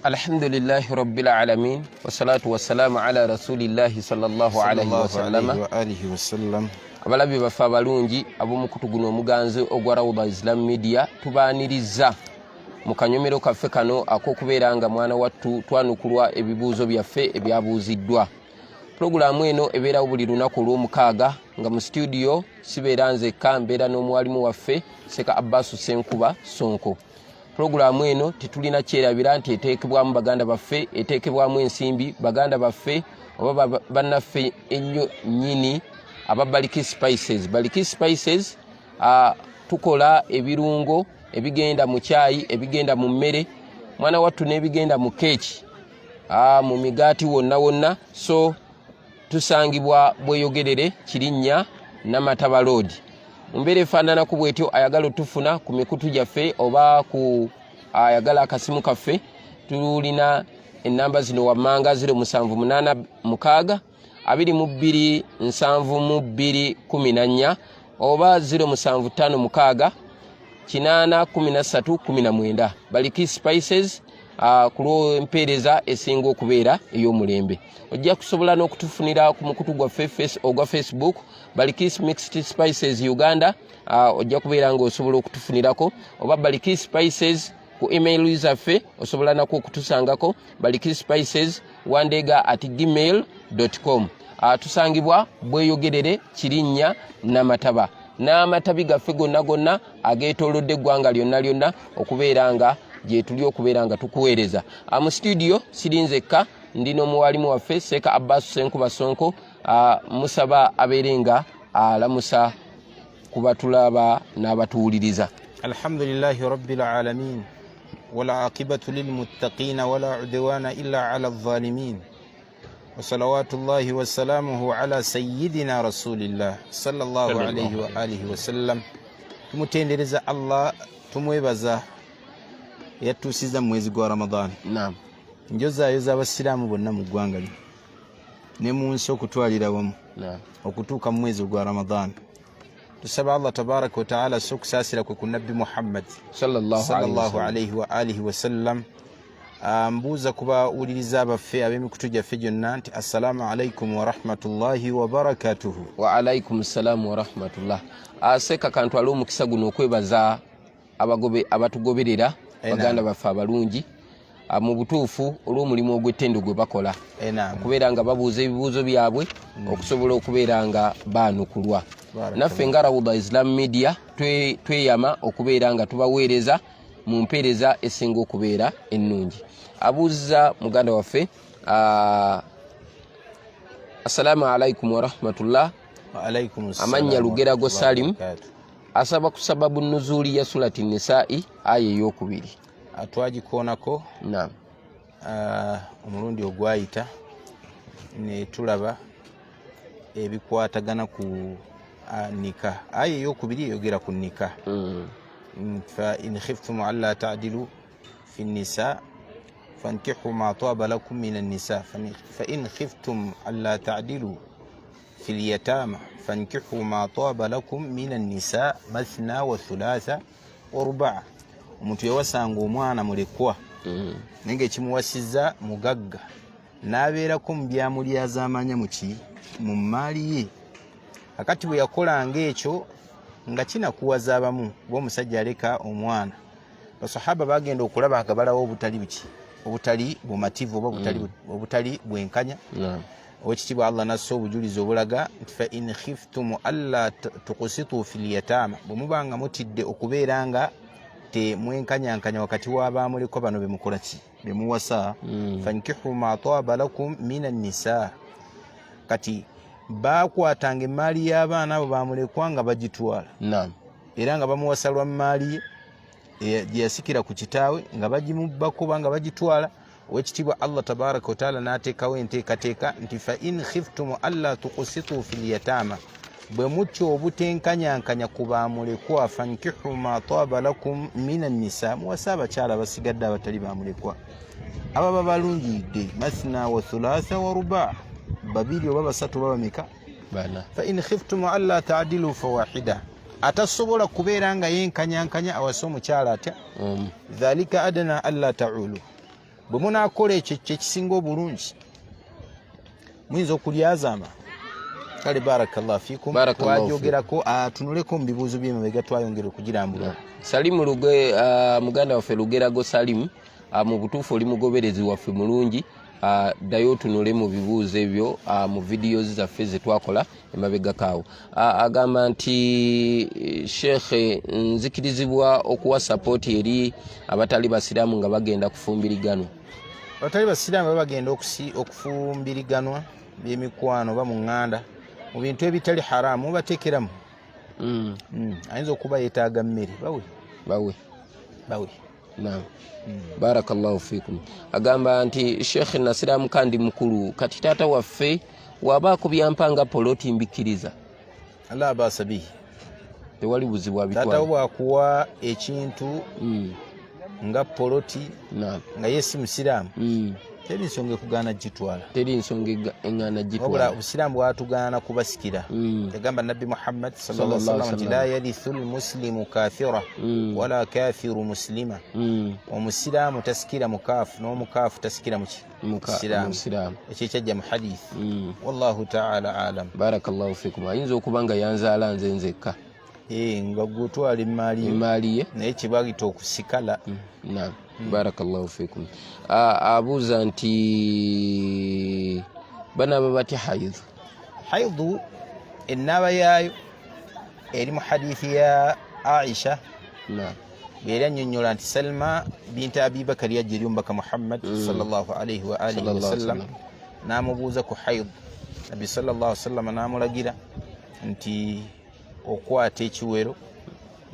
Alhamdulillahi rabbil alamin, wassalatu wassalamu ala rasulillahi sallallahu alaihi wasallama. Wa alihi wasallam. Abalabi baffe abalungi ab'omukutu guno omuganzi ogwa Rawda Islam Media, tubaaniriza mu kanyomero kaffe kano ak'okubeera nga mwana wattu twanukulwa ebibuuzo byaffe ebyabuuziddwa. Pulogulaamu eno ebeerawo buli lunaku olw'omukaaga, nga mu situdiyo sibeera nzekka, mbeera n'omuwalimu waffe Seka Abbasu Senkuba Sonko. Pulogulaamu eno tetulina kyerabira nti eteekebwamu baganda baffe, eteekebwamu ensimbi baganda baffe oba bannaffe ennyo nnyini aba Baliki Spices. Baliki Spices, tukola ebirungo ebigenda mu kyayi, ebigenda mu mmere mwana wattu, n'ebigenda mu keeki, mu migaati, wonna wonna. So tusangibwa Bweyogerere, Kirinnya, Namataba Road. Mu mbeera efaananaku bwetyo, ayagala otufuna ku mikutu gyaffe oba ku ayagala akasimu kaffe, tulina enamba zino wammanga: 0786 22 72 14 oba 0756 8 13 19. Baliki Spices, ku lw'empeereza esinga okubeera ey'omulembe. Ojja kusobola n'okutufunira ku mukutu gwaffe ogwa Facebook, Balikis Mixed Spices Uganda. Ojja kubeera ng'osobola okutufunirako, oba Balikis Spices ku email zaffe, osobola nako okutusangako, Balikis Spices wandega@gmail.com. Tusangibwa Bweyogerere, Kirinnya, Namataba, n'amatabi gaffe gonna gonna ageetoolodde eggwanga lyonna lyonna, okubeera nga gyetuli okubeera nga tukuweereza. Mu studio siri nzekka, ndi n'omuwalimu waffe Seeka Abbas Senkuba Sonko. Musaba abeere nga alamusa ku batulaba n'abatuwuliriza. Alhamdulillahi rabbil alamin, والعاقبة للمتقين ولا عدوان إلا على الظالمين، وصلوات الله وسلامه على سيدنا رسول الله صلى الله عليه وآله وسلم. Tumutendereza Allah, tumwebaza eyatuusiza mu mwezi gwa Ramadan. Njozaayoza abasiraamu bonna mu ggwanga lino ne mu nsi okutwalira wamu okutuuka mu mwezi gwa Ramadan. Tusaba Allah tabaraka wataala so okusaasira kwe ku Nabbi Muhammad sallallahu sallallahu alaihi wa alihi wasallam. Mbuuza ku bawuliriza baffe ab'emikutu gyaffe gyonna nti assalaamu alaikum warahmatullahi wabarakatuhu. Wa alaikum salaamu warahmatullah. Seeka, kantwale omukisa guno okwebaza abatugoberera, baganda baffe abalungi, mu butuufu olw'omulimu ogw'ettendo gwe bakola okubeera nga babuuza ebibuuzo byabwe okusobola okubeera nga baanukulwa. Naffe nga Rawuda Islam Media tweyama okubeera nga tubaweereza mu mpeereza esinga okubeera ennungi. Abuuziza muganda waffe, assalaamu alaikum warahmatullah. Amannya Lugerago Salimu, asaba ku sababu nuzuuli ya Surati Nisai, aya eyokubiri. Twagikoonako omulundi ogwayita ne tulaba ebikwatagana ku nika. Aya eyokubiri eyogera ku nika. Fa in khiftum alla ta'dilu fi nisa fankihu ma taba lakum min annisa, fa in khiftum alla ta'dilu fi lyatama fankihu ma taba lakum min annisa mathna wa thulatha wa rubaa. Omuntu yawasanga omwana mulekwa, naye nga ekimuwasiza mugagga, n'abeerako mu byamulyazaamanya muki mu mmaali ye. Akati bwe yakolanga ekyo nga kinakuwaza abamu, oba omusajja aleka omwana, basahaba bagenda okulaba nga balawo obutali buki, obutali bumativu oba obutali bwenkanya. Owekitiibwa Allah nassa obujulizi obulaga nti fa in khiftum alla tuqsitu fi lyatama, bwe muba nga mutidde okubeera nga temwenkanyankanya wakati w'abamulekwa bano bemukola ki, bemuwasa, fankihu ma taba lakum min annisa. Kati bakwatanga emaali y'abaana abo bamulekwa nga bagitwala, era nga bamuwasa lwa mmaali ye gye yasikira ku kitaawe, nga bagimubbako oba nga bagitwala. Owekitiibwa Allah tabaraka wataala n'ateekawo enteekateeka nti fa in khiftum alla tuqsitu fi lyatama, bwe mutya obutenkanyankanya ku bamulekwa, fankihu ma taba lakum min annisa, muwase abakyala abasigadde abatali bamulekwa ababa balungiridde, mathna wa thulatha wa ruba, babiri oba basatu oba bameka. Bana. Fa in khiftum alla taadilu fawahida, atasobola kubeera nga yenkanyankanya awase omukyala atya? Dhalika adna alla taulu. Bwe munaakola ekyo kyekisinga obulungi, muyinza okulyazaama. Kale barakallahu fikum, twajogerako atunuleko mu bibuuzo byemabega, twayongera okugirambulula. Salimu Luge, muganda waffe Lugerago Salimu, mu butuufu oli mugoberezi waffe mulungi. Ddayo otunule mu bibuuzo ebyo mu vidiyo zaffe zetwakola emabegako awo. Agamba nti shekhe, nzikirizibwa okuwa sapooti eri abatali basiraamu nga bagenda kufumbiriganwa? Abatali basiraamu baba bagenda okufumbiriganwa byemikwano oba mu ŋŋanda, mu bintu ebitali haramu mubateekeramu. Ayinza okuba yeetaaga mmere, bawe. Bawe. Bawe. Naam. Barakallahu fikum. Agamba nti shekhe, nasiraamuka ndi mukulu, kati taata waffe wabaako byampa nga poloti, mbikkiriza? La basa bihi. Tewali buzibu. Taata wo abitwala. Bwakuwa ekintu nga poloti nga ye si musiraamu, teri nsonga ekugaana gitwala. Teri nsonga eŋŋaana Wabula gitwala. Obusiraamu bwatugaana kubasikira. Yagamba Nabbi Muhammad sallallahu alaihi wasallam nti la yarithu lmuslimu kafira wala kafiru muslima. Omusiraamu tasikira mukaafu, n'omukaafu tasikira muki? Musiraamu. Musiraamu. Ekyo ekyajja mu hadith. Wallahu taala alam. Barakallahu fikum. Ayinza okuba nga yanzaala nze nzekka. Eh, nga gwotwala emaali yo. Emaali ye. Naye kyebagita okusikala. Naam, barakallahu fikum. Abuuza nti banaaba batya haidhu? Haidhu ennaaba yaayo eri mu hadithi ya Aisha, bweyali annyonnyola nti Salma binti Abibakari yajja eri omubaka Muhammad sallallahu alaihi wa alihi Sallallahu wasallam, wasallam. n'amubuuza ku haid. Nabbi sallallahu alaihi wasallam n'amulagira nti okwata ekiwero,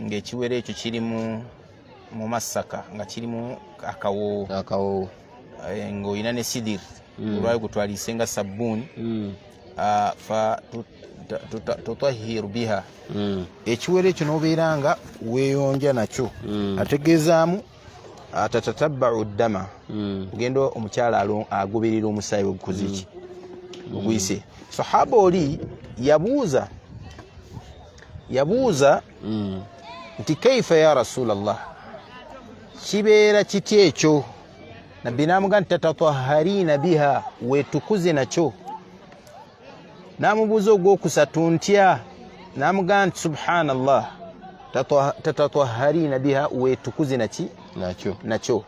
ng'ekiwero ekyo kiri mu masaka, nga kirimu akawoowo. Akawoowo. Ng'olina ne sidir olwayo gwe twaliise nga sabbuuni. Fa tutahiru biha. Ekiwero ekyo n'obeera nga weeyonja nakyo. Ategeezaamu tatatabbau ddama. Ogenda omukyala agoberera omusaayi wegukoze ki, oguyise. Sahaba oli yabuuza nti kaifa ya Rasulallah, kibeera kiti ekyo? Nabbi namuga nti tatataharina biha, wetukuze nakyo. Namubuuza ogwokusatu, ntya? Namugaa nti subhanallah, tatataharina biha, wetukuze naki? Nakyo. Nakyo.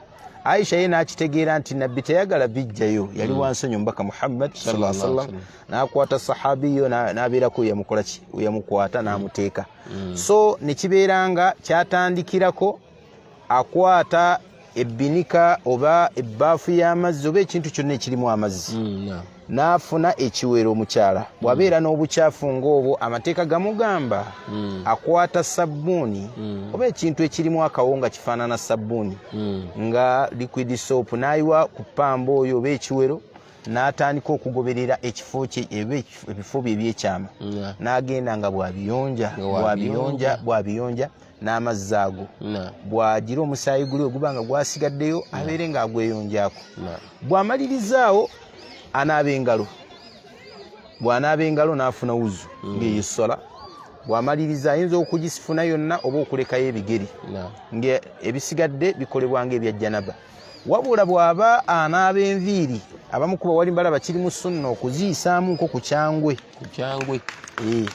Aisha ye nakitegeera nti Nabbi teyagala bijjayo, yali wansonyi omubaka Muhammad sallallahu alaihi wasallam. Nakwata sahabiyo, nabeerako yamukola ki, yamukwata namuteeka. So nekibeera nga kyatandikirako akwata ebbinika oba ebbaafu y'amazzi oba ekintu kyonna ekirimu amazzi, n'afuna ekiwero. Omukyala bw'abeera n'obukyafu ng'obwo, amateeka gamugamba akwata sabbuuni oba ekintu ekirimu akawo nga kifaanana sabbuuni, nga liquid soap, n'ayiwa ku pamba oyo oba ekiwero, n'atandika okugoberera ekifo kye eba ebifo bye ebyekyama, n'agenda nga bw'abiyonja, Nga bw'abiyonja, bw'abiyonja n'amazzi ago. Bw'agira omusaayi guli oguba nga gwasigaddeyo, abeere ng'agweyonjaako. Bw'amalirizaawo anaaba engalo. Bw'anaaba engalo n'afuna wuzu ng'eyesola. Bw'amaliriza ayinza okugisifuna yonna oba okulekayo ebigere, nga ebisigadde bikolebwa nga ebya janaba. Wabula bw'aba anaaba enviiri, abamu kuba wali mbalaba kiri mu sunna okuziyisaamu nko ku kyangwe. Ku kyangwe. Eh,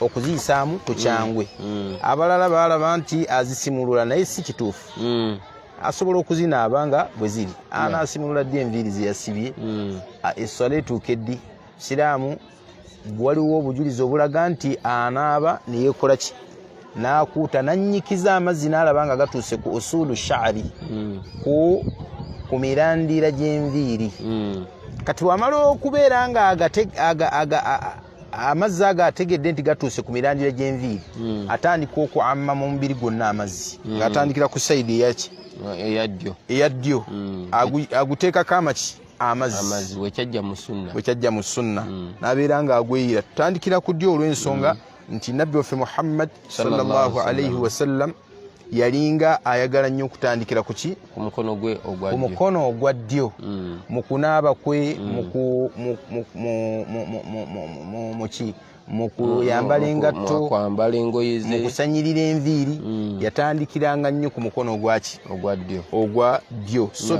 okuziyisaamu ku kyangwe. Abalala balaba nti azisimulula, naye si kituufu. Asobola okuzinaaba nga bwe ziri. Anaasimulula ddi enviiri ze yasibye? Esswala etuuka eddi? Siraamu waliwo obujulizi obulaga nti anaaba neyekola ki, n'akuuta n'annyikiza amazzi n'alaba nga gatuuse ku usulu sha'ri, ku mirandira gy'enviiri. Kati wamala okubeera nga amazzi ago ategedde nti gatuuse ku mirandira gy'enviiri, atandika okuamma mu mubiri gwonna amazzi, ng'atandikira ku sayidi eyaki? Eyaddyo. Eya ddyo. Aguteekako amaki? Amazzi. Amazzi, wekyajja mu sunna. Bwe kyajja mu sunna, n'abeera ng'agweyira. Tutandikira ku ddyo olw'ensonga nti Nabbi waffe Muhammad sallallahu alaihi wasallam yalinga ayagala nnyo okutandikira ku ki? Ku mukono gwe ogwa Ku ddyo. mukono ogwa ddyo mu kunaaba kwe, mu ku- mu- mu- mu- mu- mu- mu- mu- mu- mu ki, mu kuyambala engatto, mu kwambala engoye mu ze, kusanyirira enviiri, yatandikiranga nnyo ku mukono ogwaki? Ogwa ddyo. Ogwa ddyo. So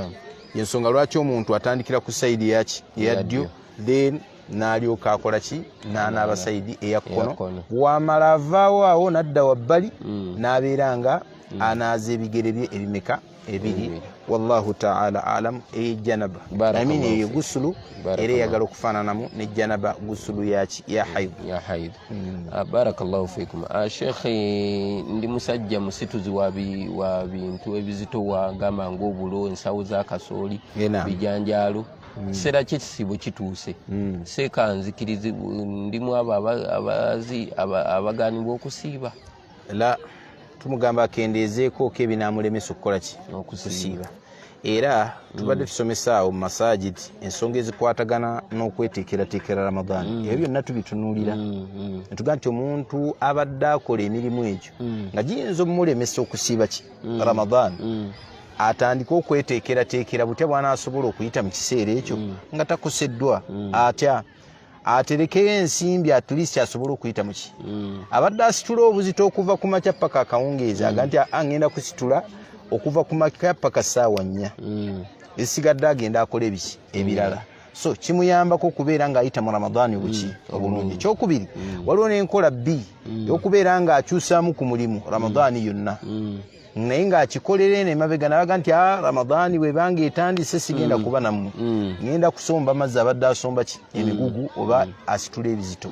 Yensonga lwaki omuntu atandikira ku sayidi yaki eya ddyo, then n'alyoka akola ki, n'anaaba sayidi eya kkono. Wamala avaawo awo n'adda wabbali, n'abeera nga anaaza ebigere bye ebimeka? Ebiri. Wallahu taala alam. Eyo janaba, I mean eyo gusulu, era eyagala okufaananamu ne janaba, gusulu yaki? Ya haid. Ya haid. Ah, barakallahu fikum. Ah, shekhe, ndi musajja musituzi wa bintu ebizitowa, gamba ngaobulo, ensawo za kasooli, bijanjaalo. Kiseera kyekisiibo kituuse. Seeka nzikirizi ndimu abo abazi abaganibwa okusiiba? La, tumugamba akendeezeeko ko ebinaamulemesa okukola ki? Okusiiba. Era tubadde tusomesa awo mu masajid ensonga ezikwatagana n'okweteekerateekera Ramadaani. Ebyo byonna tubitunuulira, netugaa nti omuntu abadde akola emirimu egyo nga giyinza omumulemesa okusiiba ki? Ramadaani, atandike okweteekerateekera butya bw'anaasobola okuyita mu kiseera ekyo nga takoseddwa. Atya? Aterekeyo ensimbi, at least asobole okuyita muki. Abadde asitula obuzito okuva ku makya paka akawungeezi, aga nti angenda kusitula okuva ku makya paka 4:00, esigadde agenda akola ebiki ebirala. So kimuyambako okubeera ng'ayita mu Ramadaani obuki? Obulungi. Ekyokubiri, waliwo n'enkola b ey'okubeera ng'akyusaamu ku mulimu Ramadaani yonna, naye ng'akikolera eno emabega, nabaga nti a Ramadaani bwebanga etandise sigenda kuba nammwe, ngenda kusomba mazzi. Abadde asomba ki? Emigugu oba asitula ebizito.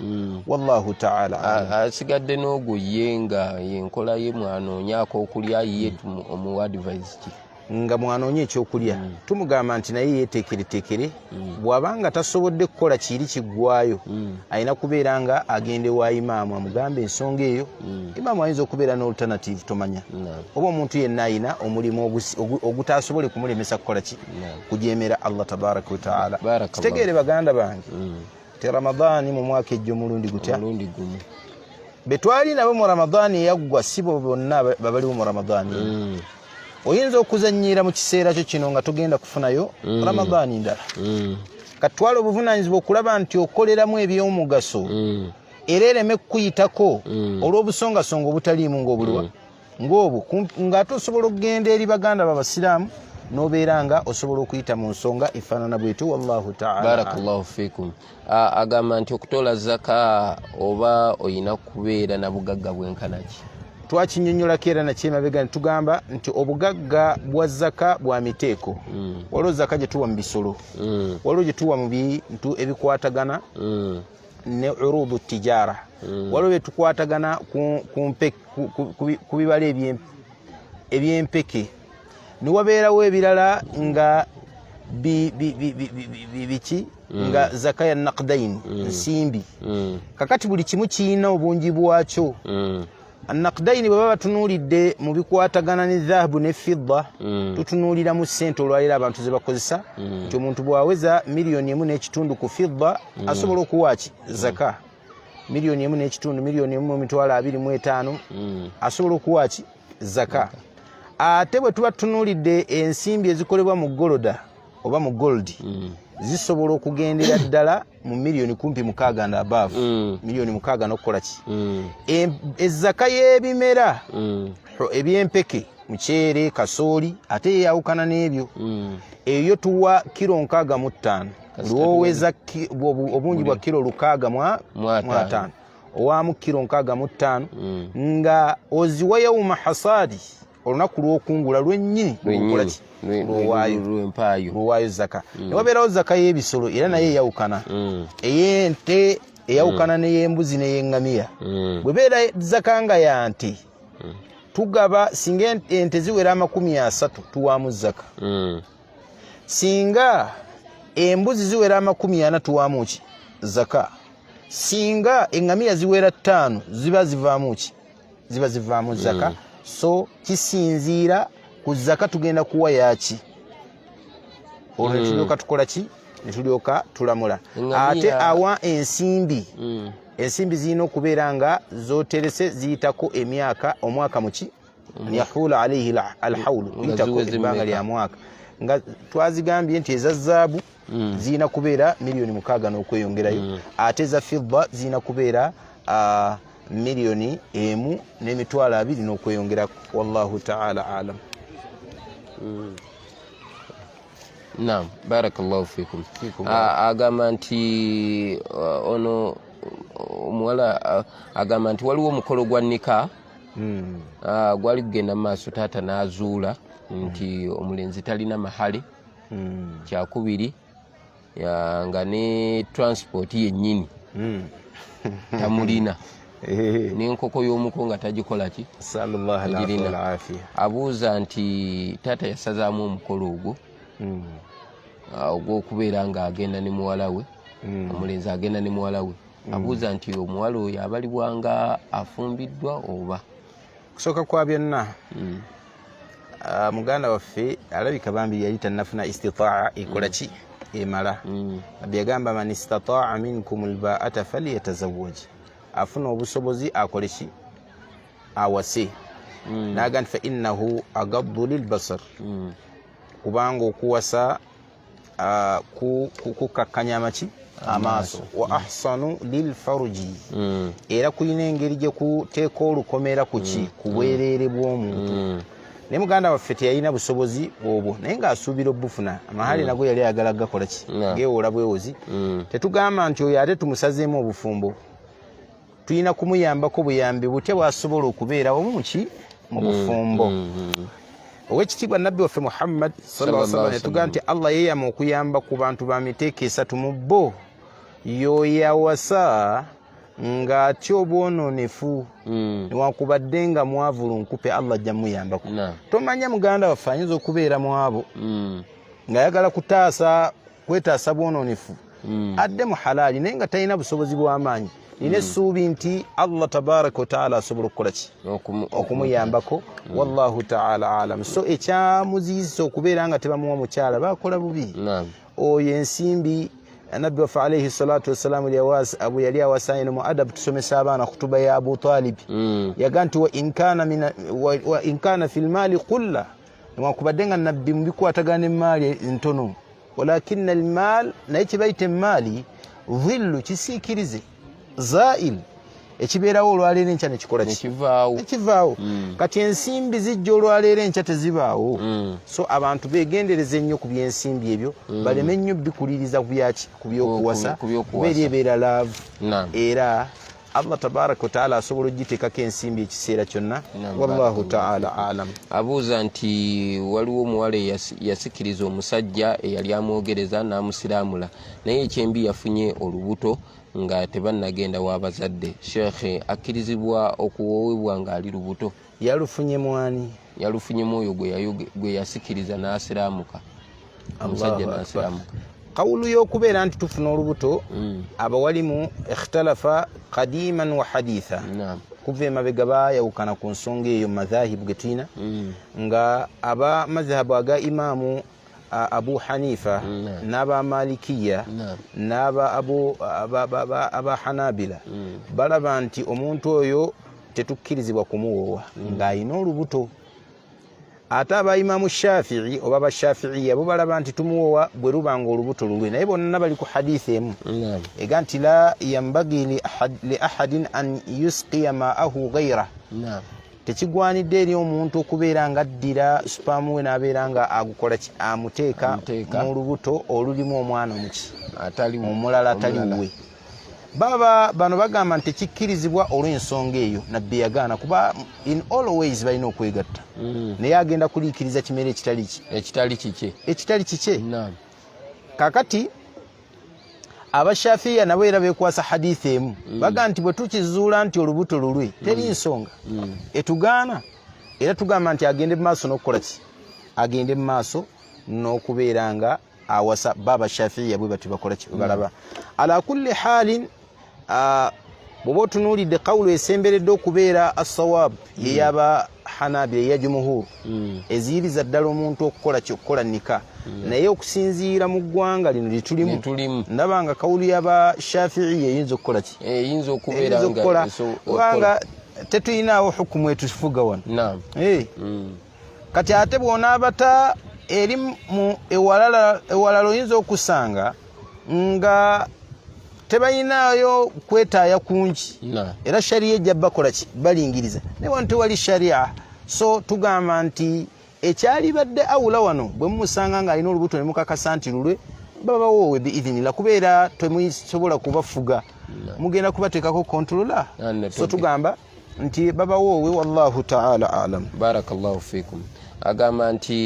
Wallahu taala. Asigadde n'ogwo ye nga yenkola ye mwanoonyaako okulya, ye omuwa advice ki? Nga mwanoonya ekyokulya, tumugamba nti naye yeeteekereteekere. Bw'abanga tasobodde kukola kiiri kiggwayo, alina kubeera nga agenda ewa imaamu amugambe ensonga eyo. Imaamu ayinza okubeera n'alternative, tomanya, oba omuntu yenna ayina omulimu ogutasobole kumulemesa kukola ki? Kujemera Allah tabaraka wataala. Kitegeere baganda bange ti Ramadaani mu mwaka ejjo omulundi gutya? Betwali nabo mu Ramadaani eyaggwa si bo bonna babaliwo mu Ramadaani. Oyinza okuzannyira mu kiseera kyo kino nga togenda kufunayo Ramadaani ndala. Katwala obuvunanyizibwa okulaba nti okoleramu ebyomugaso, era ereme kukuyitako olw'obusongasonga obutaliimu ng'obuliwa ng'obwo, ng'ate osobola okugenda eri baganda babasiraamu n'obeera nga osobola okuyita mu nsonga efaanana bwetyo. Wallahu taala. Barakallahu fikum. Agamba nti okutoola zaka oba oyina kubeera na bugagga bwenkanaki? Twakinyonyolako era nakyemabega netugamba nti obugagga bwa zaka bwa miteeko. Waliwo zaka gye tuwa mu bisolo, waliwo gye tuwa mu bintu ebikwatagana ne urudu tijara, waliwo byetukwatagana ku bibala ebyempeke, niwabeerawo ebirala nga biki, nga zaka ya naqdain, nsimbi. Kakati buli kimu kiyina obungi bwakyo. Naqdaini bwe baba batunuulidde mu bikwatagana ne dhahabu ne fidda, tutunuuliramu ssente olwaleero abantu ze bakozesa, nti omuntu bw'aweza 1.5 miliyoni ku fidda asobola okuwa ki? Zaka. 1.5 miliyoni, 1,025,000, asobola okuwa ki? Zaka. Ate bwe tuba tutunuulidde ensimbi ezikolebwa mu goloda oba mu gold, zisobola okugendera ddala mu miliyoni kumpi 6 and above, miliyoni 6 n'okukola ki? Ezaka y'ebimera ebyempeke, muceere, kasooli, ate yeyawukana n'ebyo. Eyo tuwa kiro 65. Lwoweza obungi bwa kiro 65, owaamu kiro 65, nga oziwa yauma hasadi, olunaku lwokungula lwennyini, lwokolaki? Lwowaayo zaka. Newabeerawo zaka y'ebisolo, era naye eyawukana. Ey'ente eyawukana n'ey'embuzi n'ey'eŋŋamiya. Bwebeera zaka nga ya nte, tugaba singa ente ziwera 30 tuwaamu zaka. Singa embuzi ziwera 40 tuwaamu ki? Zaka. Singa eŋŋamiya ziwera 5 ziba zivaamu ki? Ziba zivaamu zaka. So kisinziira ku zaka tugenda kuwa yaki, olwo netulyoka tukola ki? Netulyoka tulamula. Ate awa ensimbi, ensimbi zirina okubeera nga zoterese ziyitako emyaka, omwaka muki, yahula alaihi alhaulu, kuyitako ebbanga lya mwaka. Nga twazigambye nti eza zaabu zirina kubeera miliyoni 6 n'okweyongerayo, ate eza fidda zirina kubeera 1,200,000 n'okweyongerako. Wallahu taala alam. Naam, barakallahu fikum. Agamba nti ono omuwala agamba nti waliwo omukolo gwa nika gwali gugenda mu maaso, taata n'azuula nti omulenzi talina mahale. Kyakubiri nga ne transport yennyini tamulina, n'enkoko y'omuko nga tagikola ki, tagirina. Abuuza nti taata yasazaamu omukolo ogwo ogw'okubeera ng'agenda ne muwala we, omulenzi agenda ne muwala we. Abuuza nti omuwala oyo abalibwa nga afumbiddwa oba? Kusooka kwa byonna, muganda waffe alabika bambi yali tannafuna istitaa ekola ki emala. Nabbi yagamba, man istataa minkum albaata falyatazawaj, afuna obusobozi akole ki, awase. Naga nti fa innahu agaddu lilbasar, kubanga okuwasa kukakkanya amaki, amaaso, wa ahsanu lilfarji, era kulina engeri gye kuteeka olukomera ku ki, ku bwereere bw'omuntu. Naye muganda waffe teyalina busobozi obwo, naye ng'asuubira obufuna. Amahale nago yali ayagala gakola ki, geewola bwewozi. Tetugamba nti oyo ate tumusazeemu obufumbo, tulina kumuyambako buyambi butya bwasobola okubeerawo muki, mu bufumbo. Owekitiibwa Nabbi waffe Muhammad sallallahu alaihi wasallam yatugamba nti Allah yeeyama okuyamba ku bantu ba miteeko esatu, mu bo yoyawasa ng'atya obwononefu, newankubadde nga mwavu lunkupe, Allah ajja muyambako. Tomanya muganda waffe ayinza okubeera mwabo ng'ayagala kutaasa kwetaasa bwononefu, adde mu halaali, naye nga talina busobozi bw'amaanyi. Nina essuubi nti Allah tabaraka wataala asobola okukola ki, okumuyambako. Wallahu taala alam. So ekyamuziyisa okubeera nga tebamuwa mukyala, bakola bubi oyo ensimbi. Nabbi waffe alaihi salatu wassalamu bwe yali awasanye no mu adabu tusomesa abaana kutuba ya Abu Talib, yaga nti wa in kana fi lmaali qulla, newankubadde nga nabbi mu bikwatagana n'emmaali ntono, walakina almaal, naye kyebayita emmaali dhillu, kisiikirize, zail, ekibeerawo olwaleero enkya nekikola nekivaawo. Kati ensimbi zijja olwaleero enkya tezibaawo. So abantu begendereza ennyo ku byensimbi ebyo, baleme nnyo bikuliriza ku byaki, ku byokuwasa, kuba eri ebeera laavu, era Allah tabaraka wataala asobola ogiteekako ensimbi ekiseera kyonna. Wallahu taala alam. Abuuza nti waliwo omuwala yasikiriza omusajja eyali amwogereza n'amusiramula, naye ekyembi yafunye olubuto nga tebannagenda w'abazadde. Sheekhe, akkirizibwa okuwoowebwa ng'ali lubuto? Yalufunye mwani? Yalufunyemu oyo gwe yasikiriza n'asiraamuka, omusajja n'asiraamuka. Kawulu y'okubeera nti tufuna olubuto, abawalimu ikhtalafa qadiman wa haditha, kuva emabega bayawukana ku nsonga eyo madhahibu ge tulina, nga aba madhahabu aga Imaamu Abu Hanifa n'aba Malikiya n'aba aba Hanabila balaba nti omuntu oyo tetukkirizibwa kumuwoowa ng'alina olubuto. Ate aba Imaamu Shafii oba Bashafiiya bo balaba nti tumuwowa bwe luba nga olubuto lulwe, naye bonna bali ku hadithi emu ega nti la yambagi li ahadin an yusqiya maahu gaira, tekigwanidde eri omuntu okubeera nga addira supaamu we n'abeera nga agukola ki, amuteeka mu lubuto olulimu omwana omuki, omulala atali wuwe. Baba bano bagamba nti tekikkirizibwa olw'ensonga eyo Nabbi yagaana, kuba in all ways balina okwegatta, naye agenda kuliikiriza kimere ekitali ki, ekitali kikye, ekitali kikye. Kakati Abashafiya nabo era bekwasa hadithi emu, baga nti bwe tukizuula nti olubuto lulwe, teri nsonga etugaana, era tugamba nti agende mu maaso n'okukola ki, agende mu maaso n'okubeera nga awasa. Baba Shafiya bwe batyo bakola ki, balaba. Ala kulli halin, bw'oba otunuulidde kawulu esemberedde okubeera assawab yeyaba Hanabira, eya jumuhuru, eziyiriza ddala omuntu okukola ki, okukola nika. Naye okusinziira mu ggwanga lino lyetulimu, ndaba nga kawulu yaba Shafii eyinza okukola ki, eyinza okubeera okukola, kubanga tetuyinaawo hukumu etufuga wano. Kati ate bw'onaabata eri mu ewalala oyinza okusanga nga tebayinaayo kwetaaya kungi, era shariya ejja bakola ki, balingiriza, naye wano tewali shariya. So tugamba nti Ekyalibadde awula wano bwe mumusanga ng'alina olubuto ne mukakasa nti lulwe, babawoowe biidhinillah, kubeera temusobola kubafuga, mugenda kubateekako controller. So tugamba nti babawoowe, wallahu taala alam. Barakallahu fikum. Agamba nti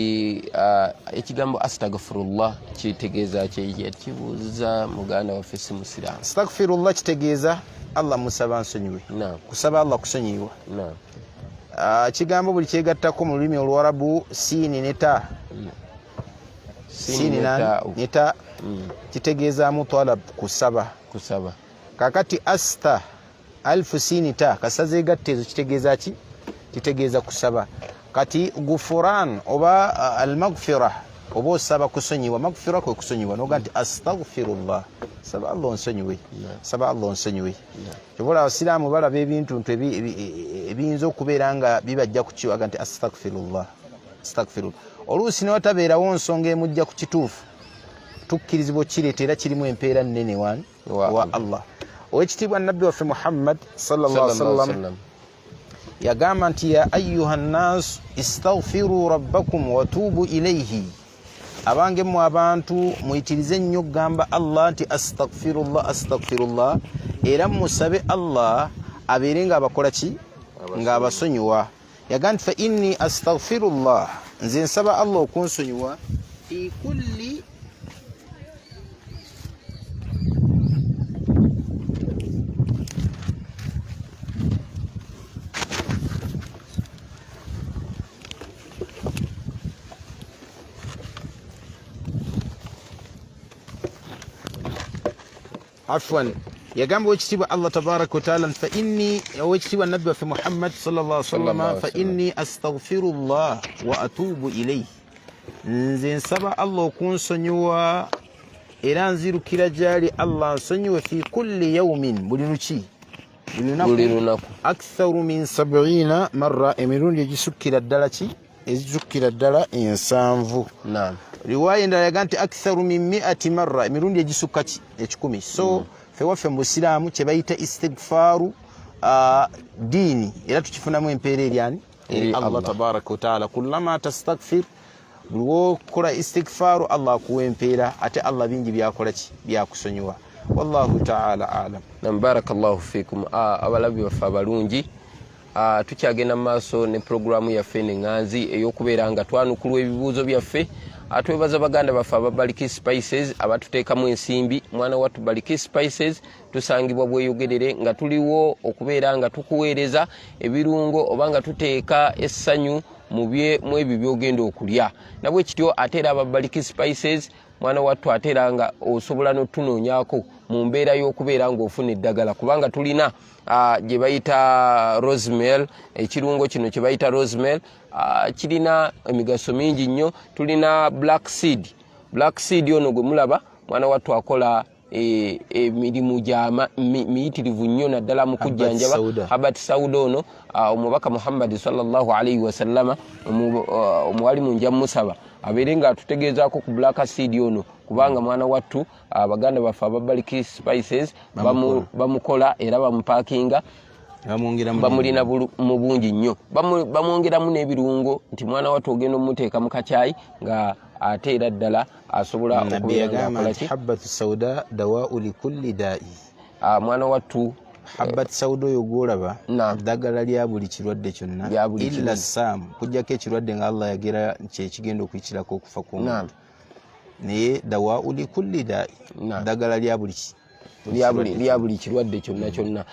ekigambo astagfirullah kitegeeza kyekibuuza muganda waffe si musiraamu. Astagfirullah kitegeeza Allah musaba nsonyiwe, kusaba Allah kusonyiwa. Kigambo buli kyegattako mu lulimi oluwarabu siini ne ta, siini ne ta, kitegeezaamu talab, kusaba. Kusaba. Kakati asta alfu siini ta kasa zegatta ezo kitegeeza ki? Kitegeeza kusaba. Kati gufuran oba almaghfira, oba osaba kusonyiwa, maghfira kwe kusonyiwa, noga nti astaghfirullah, saba Allah onsonyiwe, saba Allah onsonyiwe. Kyobola abasiraamu balaba ebintu nti ebiyinza okubeera nga bibajja kukiwaga nti astaghfirullah, astaghfirullah. Oluusi newatabeerawo nsonga emujja ku kituufu, tukkirizibwa okireeta, era kirimu empeera nnene wani wa Allah. Owekitiibwa nabbi waffe Muhammad sallallahu alaihi wasallam yagamba nti ya ayuha nnasu istaghfiru rabbakum watuubu ilaihi, abange mmwe abantu muyitirize nnyo okugamba Allah nti astaghfirullah, astaghfirullah, era musabe Allah abeere ng'abakola ki? Ng'abasonyiwa. Yagamba nti fa inni astaghfirullah, nze nsaba Allah okunsonyiwa fi kulli afwan. Yagamba owekitiibwa Allah tabaraka wataala fa inni, owekitiibwa nabbi waffe Muhammad sallallahu alaihi wasallam, fa inni astaghfirullah wa atubu ilayhi, nze nsaba Allah okunsonyiwa era nzirukira gyali Allah nsonyiwe fi kulli yaumin, buli luki, buli lunaku, aktharu min 70 marra, emirundi egisukkira ddala ki? Ezisukkira ddala 70. Riwaya endala yaga nti aktharu min miati marra, emirundi egisukka ki? 100. So ffe waffe mu busiraamu kye bayita istighfaaru diini, era tukifunamu empeera eryani eri Allah tabaraka wataala. Kullama tastaghfir, buli wokola istighfaaru Allah akuwa empeera, ate Allah bingi byakola ki? Byakusonyiwa. Wallahu taala alam. Nam, barakallahu fikum. Abalabi baffe abalungi, tukyagenda mu maaso ne pulogulaamu yaffe neŋŋanzi ey'okubeera nga twanukulwa ebibuuzo byaffe. Twebaza baganda baffe aba Baliki Spices abatuteekamu ensimbi. Mwana wattu, Baliki Spices tusangibwa Bweyogerere, nga tuliwo okubeera nga tukuweereza ebirungo oba nga tuteeka essanyu mu ebyo by'ogenda okulya. Nabwe kityo ate era aba Baliki Spices, mwana wattu, ate era nga osobola n'otunoonyaako mu mbeera y'okubeera ng'ofuna eddagala, kubanga tulina gye bayita rosemary. Ekirungo kino kye bayita rosemary kirina emigaso mingi nnyo. Tulina black seed. Black seed ono gwe mulaba, mwana wattu, akola emirimu gya miyitirivu nnyo, naddala mu kujjanjaba. Habat sauda ono, omubaka Muhammadi sallallahu alaihi wasallama, omuwalimu nja musaba abeere nga atutegeezaako ku black seed ono, kubanga mwana wattu baganda baffe aba Baliki Spices bamukola era bamupakinga, bamulina mu bungi nnyo, bamwongeramu n'ebirungo nti mwana wattu ogenda omuteeka mu kacyayi nga ate era ddala asobola okubeera. Sauda dawau likulli dai. Mwana wattu, Habbat sauda oyo gwolaba ddagala lya buli kirwadde kyonna, illa saamu, kujjako ekirwadde nga Allah yagera kyekigenda okuyikirako okufa kw'omuntu, naye dawau likulli dai, ddagala lya buli lya buli kirwadde kyonna kyonna.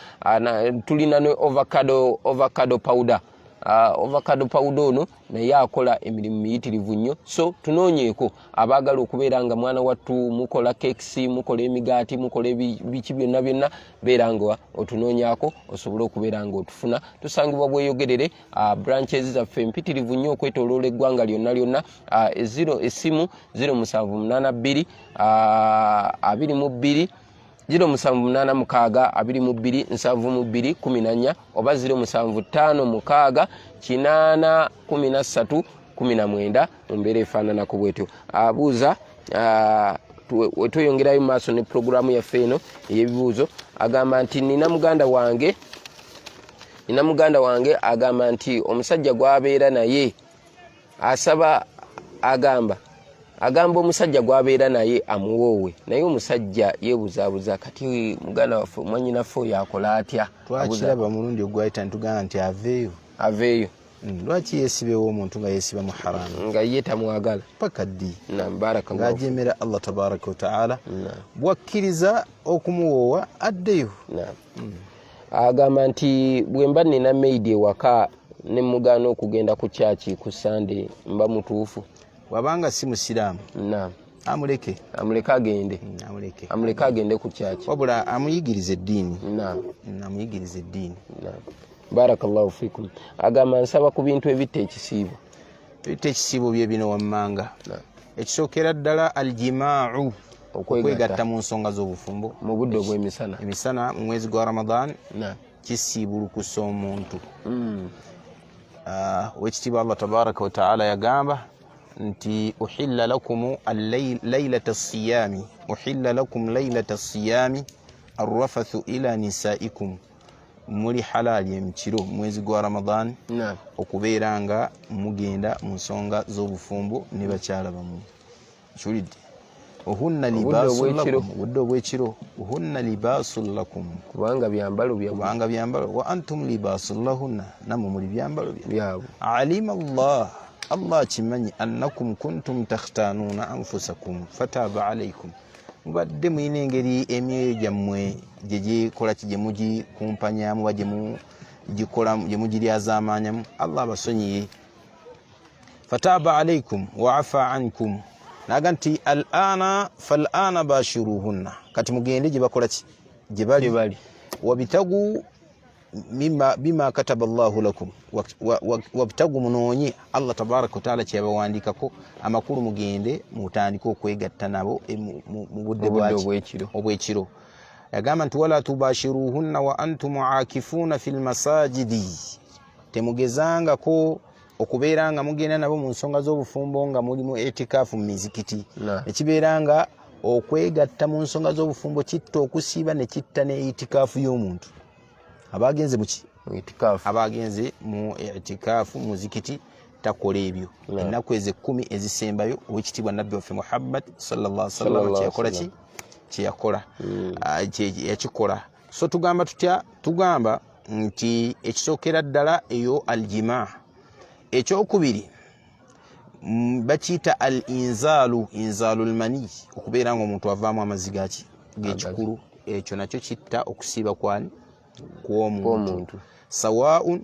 Tulina ne avocado, avocado powder. Avocado powder ono naye akola emirimu miyitirivu nnyo. So tunoonyeeko abaagala okubeera nga mwana wattu mukola cakes, mukola emigaati, mukola biki byonna byonna, beera nga otunoonyaako osobole okubeera nga otufuna. Tusangibwa Bweyogerere. Branches zaffe mpitirivu nnyo okwetoloola eggwanga lyonna lyonna. Eziro essimu 0782 22 0786 22 72 14 oba 0756 8 13 19 mu mbeera efaananako bwetyo. Abuuza, wetweyongerayo mu maaso ne pulogulaamu yaffe eno ey'ebibuuzo, agamba nti nina muganda wange agamba nti omusajja gw'abeera naye Asaba, agamba omusajja gw'abeera naye amuwoowe, naye omusajja yeebuzaabuza. Kati muganda waffe, mwannyinaffe oyo akola atya? Twakiraba mulundi ogwayita ntugamba nti aveeyo. Aveeyo. Lwaki yeesibewo omuntu nga yeesiba mu haramu, nga ye tamwagala? Paka ddi? Naam, barakallahu. Ng'ajemera Allah tabaraka wataala. Bwakkiriza okumuwoowa, addeyo. Naam. Agamba nti bwe mba nina maid ewaka ne mugaana okugenda ku kyaki ku Sande, mba mutuufu? Bw'abanga si musiraamu, amuleke. Amuleke agende. Amuleke. Amuleke agende ku kyaki. Wabula amuyigirize eddiini. Amuyigirize eddiini. Naam, barakallahu fikum. Agamba, nsaba ku bintu ebitta ekisiibo. Ebitta ekisiibo bye bino wammanga. Ekisookera ddala, aljimaau, okwegatta mu nsonga z'obufumbo mu budde obw'emisana. Emisana mu mwezi gwa Ramadan kisiibulukusa omuntu. Owekitiibwa Allah tabaraka wataala yagamba nti uhilla lakum lailata siyami, uhilla lakum lailata siyami arrafathu ila nisaikum. Muli halali emikiro mu mwezi gwa Ramadan okubeera nga mugenda mu nsonga z'obufumbo ne bakyala bammwe. Kiwulidde? Hunna libasun obw'ekiro. lakum, obudde obw'ekiro. Hunna libasun lakum, kubanga byambalo byabwe. Kubanga byambalo. Wa antum libasun lahunna, nammwe muli byambalo byabwe. Alima Allah, Allah akimanyi, annakum kuntum takhtanuuna anfusakum fataba alaikum. Mubadde mulina engeri emyoyo gyammwe gye gikola ki, gye mugikumpanyamu oba gye mugiryazaamaanyamu. Allah abasonyiye, fataba alaikum wa afa ankum. Naga nti alana falana bashiruhunna, kati mugende gye bakola ki, gye bali. Gye bali. Wabitagu bima kataba Allahu lakum. Wabtagu, munoonye Allah tabaraka wataala kyeyabawandiikako. Amakulu, mugende mutandike okwegatta nabo mu budde mu budde bwaki? Obw'ekiro. Obwekiro. Yagamba nti wala tubashiruhunna wa antum akifuuna fi lmasajidi, temugezangako okubeera nga mugenda nabo mu nsonga z'obufumbo nga muli mu etikaafu mu mizikiti. Ekibeera nga okwegatta mu nsonga z'obufumbo kitta okusiiba ne kitta ne itikaafu y'omuntu aba agenze muki? Mu itikaafu. Aba agenze mu itikaafu muzikiti, takola ebyo. Ennaku ezo 10 ezisembayo, owekitiibwa Nabbi waffe Muhammad sallallahu alaihi wasallam Sallallahu kyeyakola alaihi ki, kyeyakola. Yakikola. So tugamba tutya? Tugamba nti ekisookera ddala eyo aljima. Ekyokubiri, bakiyita al inzaalu, inzaalu lmani, okubeera nga omuntu avaamu amazzi gaki, gekikulu. Ekyo nakyo kitta okusiiba kwani? Kw'omuntu. Kw'omuntu. Sawaun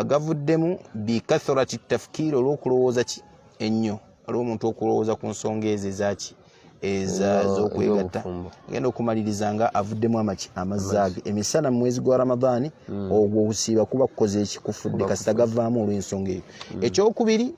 gavuddemu bikathrati tafkiiri, olw'okulowooza ki ennyo. Waliwo omuntu okulowooza ku nsonga ezo ezaki, ez'okwegatta, ez'obufumbo. Agenda okumaliriza nga avuddemu amaki, amazzi age emisana mu mwezi gwa Ramadaani. Ogwo okusiiba kuba kukoze eki? Kufudde, kasita gavaamu olw'ensonga eyo. Ekyokubiri,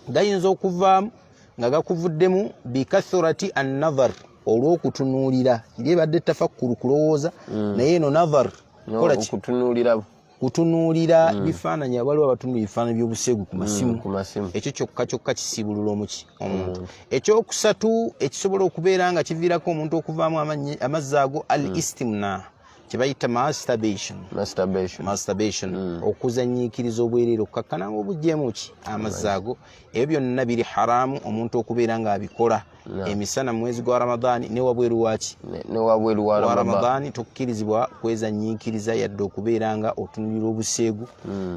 gayinza okuvaamu nga gakuvuddemu bikathurati annadhar, olw'okutunuulira. Eri ebadde tafakkuru, kulowooza, naye eno nadhar. Kola ki? Okutunuulira. Kutunuulira bifaananyi. Waliwo abatunula ebifaananyi by'obuseegu ku masimu. Ku masimu. Ekyo kyokka kyokka kisiibulula omuki? Omuntu. Ekyokusatu ekisobola okubeera nga kiviirako omuntu okuvaamu amazzi ago, al istimna, kyebayita masturbation. Masturbation. Masturbation, okuzanyiikiriza obwereere, okukakkana nga obuggyemu ki? Amazzi ago. Ebyo byonna biri haramu omuntu okubeera ng'abikola emisana mu mwezi gwa Ramadaani ne wabweru waki? Ne wabweru wa wa Ramadan. Ramadaani tokkirizibwa kwezanyiikiriza yadde okubeera nga otunulira obuseegu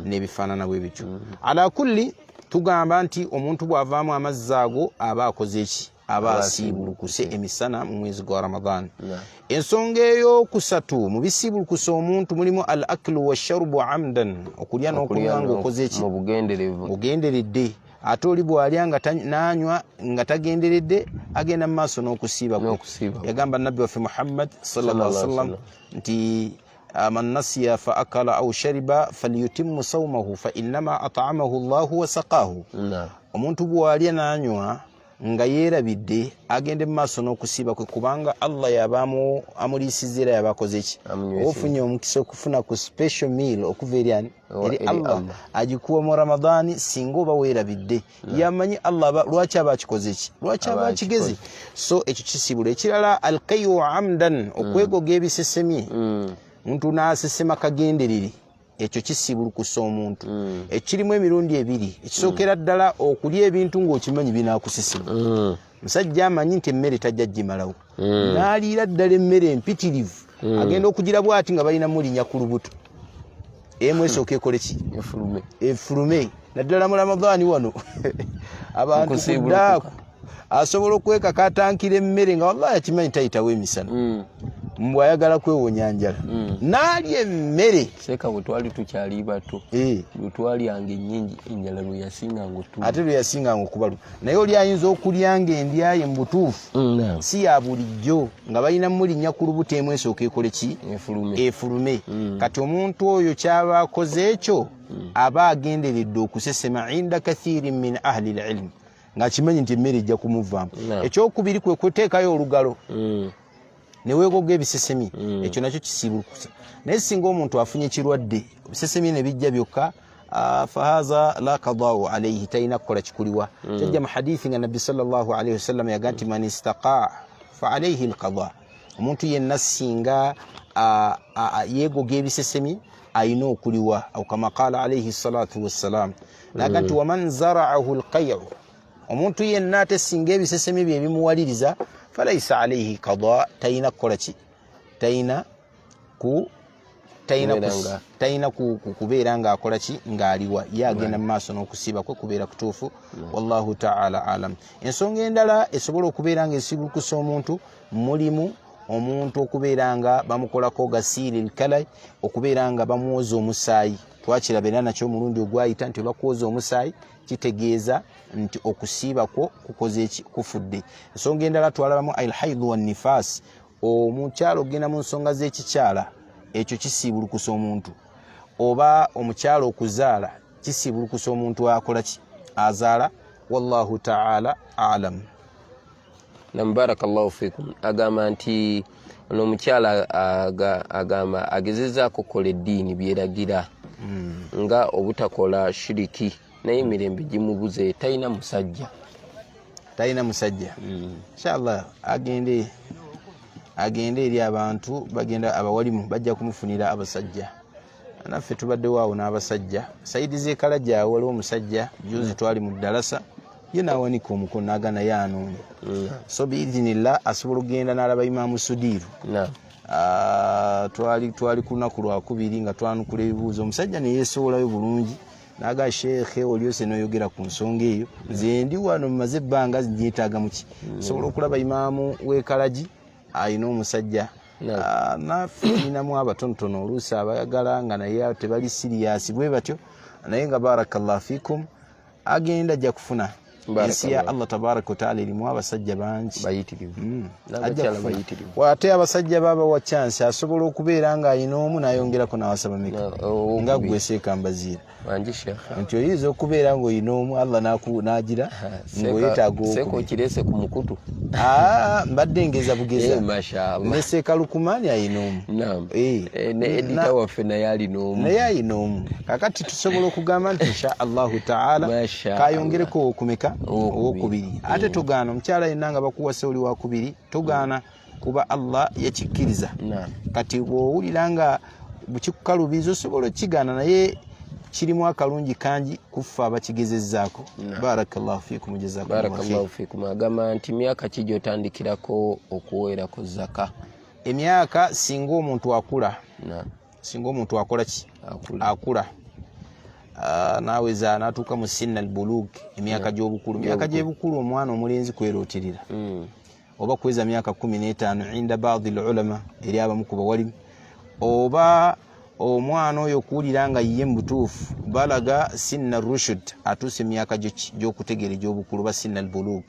n'ebifaanana bwe bityo. Ala kulli, tugamba nti omuntu bw'avaamu amazzi ago aba akoze eki? Aba asiibulukuse emisana mu mwezi gwa Ramadaani. Ensonga eyokusatu mu bisiibulukusa omuntu mulimu al aklu washarubu amdan, okulya n'okunywa ng'okoze eki? Mu bugenderevu. Ogenderedde. Ate oli bw'alya nga n'anywa nga tagenderedde, agenda mu maaso n'okusiiba kwe. N'okusiiba. Yagamba Nabbi waffe Muhammad sallallahu alaihi wasallam nti man nasiya fa akala au shariba falyutimmu saumahu fa innama at'amahu Llahu wa saqahu. Omuntu bw'alya n'anywa nga yeerabidde, agende mu maaso n'okusiiba kwe, kubanga Allah yaba amuliisizza era yaba akoze ki? Amunywesezza. Ofunye omukisa okufuna ku special meal okuva eri ani? Eri Eri Allah. Allah. Agikuwa mu Ramadaani. Singa oba weerabidde, yamanyi Allah lwaki aba akikoze ki, lwaki aba Aba akigeze. So ekyo kisiibula. Ekirala, alkayu amdan, okwegoga ebisesemye. Omuntu n'asesema kagenderere. Ekyo kisibulukusa omuntu. Ekirimu emirundi ebiri. Ekisookera ddala, okulya ebintu ng'okimanyi binaakusisimu. Musajja amanyi nti emmere tajja gimalawo, n'aliira ddala emmere empitirivu, agenda okugira bwati nga balina mulinya ku lubuto, emu esooka ekole ki? Efulume. Efulume, naddala mu Ramadaani wano abantu Nkusiibulukuka. kudaaku asobola okwekakatankira emmere nga wallahi akimanyi tayitawo emisana, mbw ayagala kwewonya njala, n'alya emmere. Seeka, bwe twali tukyali bato, bwe twalyanga ennyingi, enjala lwe yasinganga otuluma. Ate lwe yasinganga okubalu. Naye oli ayinza okulya nga endyaye mu butuufu si ya bulijjo, nga balina mulinnya ku lubuto, emu esooka ekole ki? Efulume. Efulume. Kati omuntu oyo kyaba akoze ekyo, aba agenderedde okusesema inda kathirin min ahli lilmu, ng'akimanyi nti emmere ejja kumuvaamu. Ekyokubiri kwe kuteekayo olugalo neweegoga ebisesemi. Ekyo nakyo kisiibulukusa. Naye singa omuntu afunye kirwadde, ebisesemi ne bijja byokka, fahaza la kadau alaihi, talina kukola kikuliwa. Kyajja mu hadithi nga Nabbi sallallahu alaihi wasallam yaga nti man istaqaa fa alaihi lqada, omuntu yenna singa yeegoga ebisesemi ayina okuliwa, au kama qala alaihi salatu wassalam. Naga nti waman zaraahu lqayu, omuntu yenna ate singa ebisesemi bye bimuwaliriza, falaisa alaihi kada, talina kukola ki? Talina ku talina Kubeera nga- talina kubeera ng'akola ki? Ng'aliwa. Ye agenda mu maaso n'okusiiba kwe kubeera kutuufu. Wallahu taala alam. Ensonga endala esobola okubeera nga esibulukusa omuntu, mulimu omuntu okubeera nga bamukolako gasiiri lkalai, okubeera nga bamwoza omusaayi. Twakiraba era nakyo omulundi ogwayita nti bakwoza omusaayi kitegeeza nti okusiiba kwo kukoze eki? Kufudde. Ensonga endala twalabamu alhaidu wannifaasi, omukyala okugenda mu nsonga z'ekikyala, ekyo kisiibulukusa omuntu, oba omukyala okuzaala kisiibulukusa omuntu akola ki? Azaala. Wallahu taala alam. Nam, barakallahu fikum. Agamba nti ono omukyala agamba agezezaako okukola eddiini byeragira, nga obutakola shiriki, naye emirembe gimubuze, talina musajja. Talina musajja. Inshallah agende eri abantu bagenda abawalimu, bajja kumufunira abasajja. Naffe tubaddewo awo n'abasajja side z'ekalajja awo, waliwo omusajja juzi twali mu ddalasa ye n'awanika omukono naga naye anoonya. So biidhinillah asobola okugenda n'alaba Imaamu Sudiiru. Twali ku lunaku lwakubiri nga twanukula ebibuuzo, omusajja neyeesowolayo bulungi naga, "Sheekhe, olyose noyogera ku nsonga eyo, nze ndi wano mmaze ebbanga nyetaaga muki." Sobola okulaba imaamu w'ekalagi alina omusajja. Naffe tulinamu abatonotono oluusi abayagala nga naye tebali serious bwe batyo, naye nga barakallahu fikum, agenda ajja kufuna. Ensi ya Allah tabaraka wataala erimu abasajja bangi. Bayitirivu. Ajja N'abakyala kufuna. bayitirivu. Ate abasajja baba wa chance, asobola okubeera ng'alina omu n'ayongerako n'awasa bameka? Owokubiri. Nga gwe seeka mbaziira Wangi shekha. nti oyinza okubeera ng'olina omu, Allah n'agira ng'oyetaaga Seeka, owokubiri. okirese ku mukutu. Ah, mbadde ngeza bugeza. Eh, mashallah. Ne seeka Lukumaani ayina omu. Naam. Ne edita waffe naye alina omu. Naye ayina omu. Kakati tusobola okugamba nti insha Allahu taala Masha kayongereko owokumeka? Owokubiri. Owokubiri. Ate togaana omukyala yenna nga bakuwasa oli wakubiri, togaana, kuba Allah yakikkiriza. Kati bw'owulira nga kikukalubiza osobola okukigaana, naye kirimu akalungi kangi kuffe abakigezezzaako. Barakallahu fikum, jazakumullahu khair. Barakallahu fikum. Agamba nti myaka ki gy'otandikirako okuweerako zaka? Emyaka singa omuntu akula, singa omuntu akola ki? Akula. Akula, naweza natuuka mu sinna albulug, emyaka gy'obukulu. Myaka gy'ebukulu omwana omulenzi kwerooterera oba kuweza myaka 15 inda baadi lulama, eri abamu ku bawalimu, oba omwana oyo okuwulira nga ye mu butuufu balaga sinna rushud, atuuse emyaka gy'okutegeera egy'obukulu oba sinna albulug.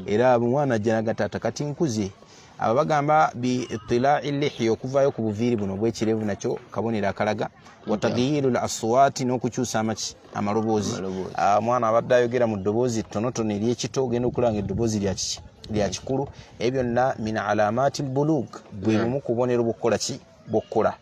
Era omwana ajja naga, "Taata, kati nkuze." Abo bagamba bi itilai lihya, okuvaayo ku buviiri buno obwekirevu, nakyo kabonero akalaga wa tagyiru l aswati, n'okukyusa amaki? Amaloboozi. Amaloboozi. Omwana abadde ayogera mu ddoboozi ttonotono eryekito, ogenda okulanga eddoboozi lya kiki? Lya kikulu. Ebyo byonna min alamati lbulug, bwe bumu ku bubonero bw'okukola ki? Bw'okukola.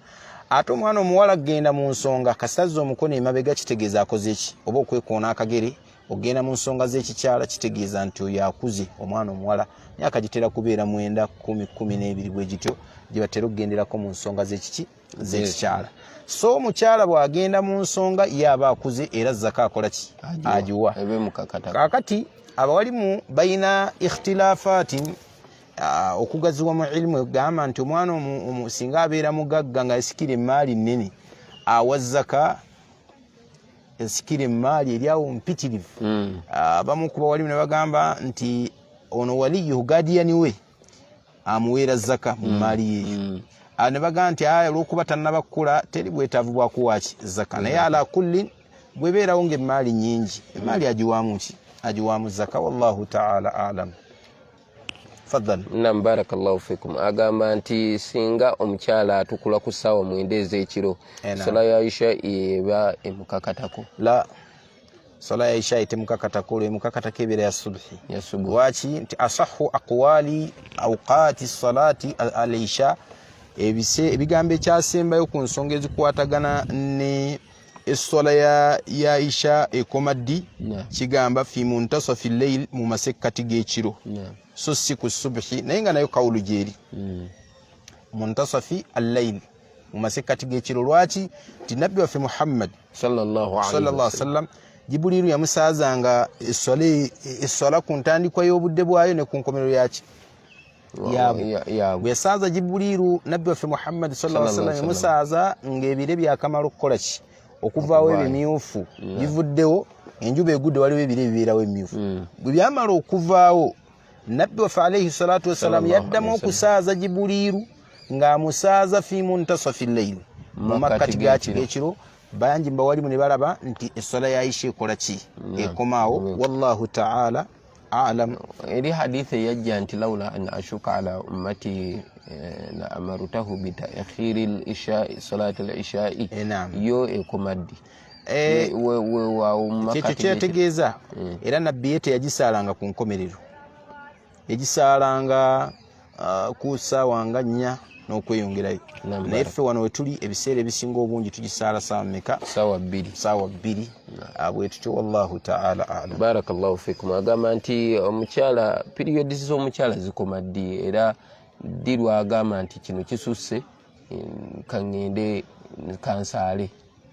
Ate omwana omuwala agenda mu nsonga, kasitazza omukono emabega kitegeeza akoze ki? Oba okwekoona akagere ogenda mu nsonga z'ekikyala, kitegeeza nti oyo akuze. Omwana omuwala myaka gitera kubeera 9, 10, 12 bwe gityo. Gye batera okugenderako mu nsonga z'ekiki, z'ekikyala. So omukyala bw'agenda mu nsonga, ye aba akuze, era zaka akola ki? Agiwa. Ebe mukakatako. Kaakati abawalimu balina ikhtilafati, okugaziwa mu ilimu, egamba nti omwana singa abeera mugagga nga yasikira emaali nnene, awa zaka. Yasikira emaali eri awo mpitirivu. Abamu ku bawalimu ne bagamba nti ono waliyuhu, guardian we, amuweera zaka mu maali yeeyo. Ne bagamba nti aya, olwokuba tannaba kukula, teri bwetaavu bwakuwaki zaka. Naye ala kulli, bwebeerawo nga emaali nyingi, emaali agiwaamu ki? Agiwaamu zaka. Wallahu taala alam. Faddal. Nam, barakallahu fikum. Agamba nti singa omukyala atukula ku ssaawa 9 ez'ekiro, sola ya isha eba emukakatako? La, sola ya isha temukakatako. Olwo emukakatako ebeera ya subhi. Ya subuhi. Lwaki? Nti asahu aqwali awqati salati al isha, ebise ebigambo ekyasembayo ku nsonga ezikwatagana ne essola ya isha ekoma ddi, kigamba fi muntasafi lleil, mu masekkati g'ekiro, so si ku subhi, naye nga nayo kawulu gyeri. Muntasafi allail, mu masekkati g'ekiro. Lwaki? Nti nabbi waffe Muhammad sallallahu alaihi sallallahu alaihi wasallam, Jibuliru yamusaazanga eswala ku ntandikwa y'obudde bwayo ne ku nkomerero yaki yaabwe. Yaabwe. Bwe yasaaza Jibuliru, nabbi waffe Muhammad sallallahu alaihi wasallam yamusaaza ng'ebire byakamala okukola ki? Okuvaawo. Okuvaayo. Ebimyufu bivuddewo, enjuba egudde, waliwo ebire ebibeerawo emyufu. Bwe byamala okuvaawo, nabbi waffe alaihi salatu wassalam Sallallahu yaddamu alaihi wasallam. okusaaza Jibuliiru, ng'amusaaza fi muntasafi lleil, mu makkati gaki? G'ekiro. Bangi mbawalimu ne balaba nti eswala ya isha ekola ki? Ekomaawo. Wallahu taala alam. Eri haditha eyajja nti laula an ashuka ala ummati la amarutahu bitakhiri lishai, salati lishai. Naam. Yo ekoma ddi? Weewaawo mu Kyekyo makkati g'ekiro. Kyeyategeeza era nabbi ye teyagisaalanga ku nkomerero, yagisaalanga ku ssaawa nga 4 n'okweyongerayo. Naye ffe wano wetuli, ebiseera ebisinga obungi tugisaala saawa meka? Saawa 2. Saawa 2. Bwe tutyo. Wallahu taala alam. Barakallahu fikum. Agamba nti omukyala, periods z'omukyala zikoma ddi, era ddi lwagamba nti kino kisusse, kaŋŋende kansaale?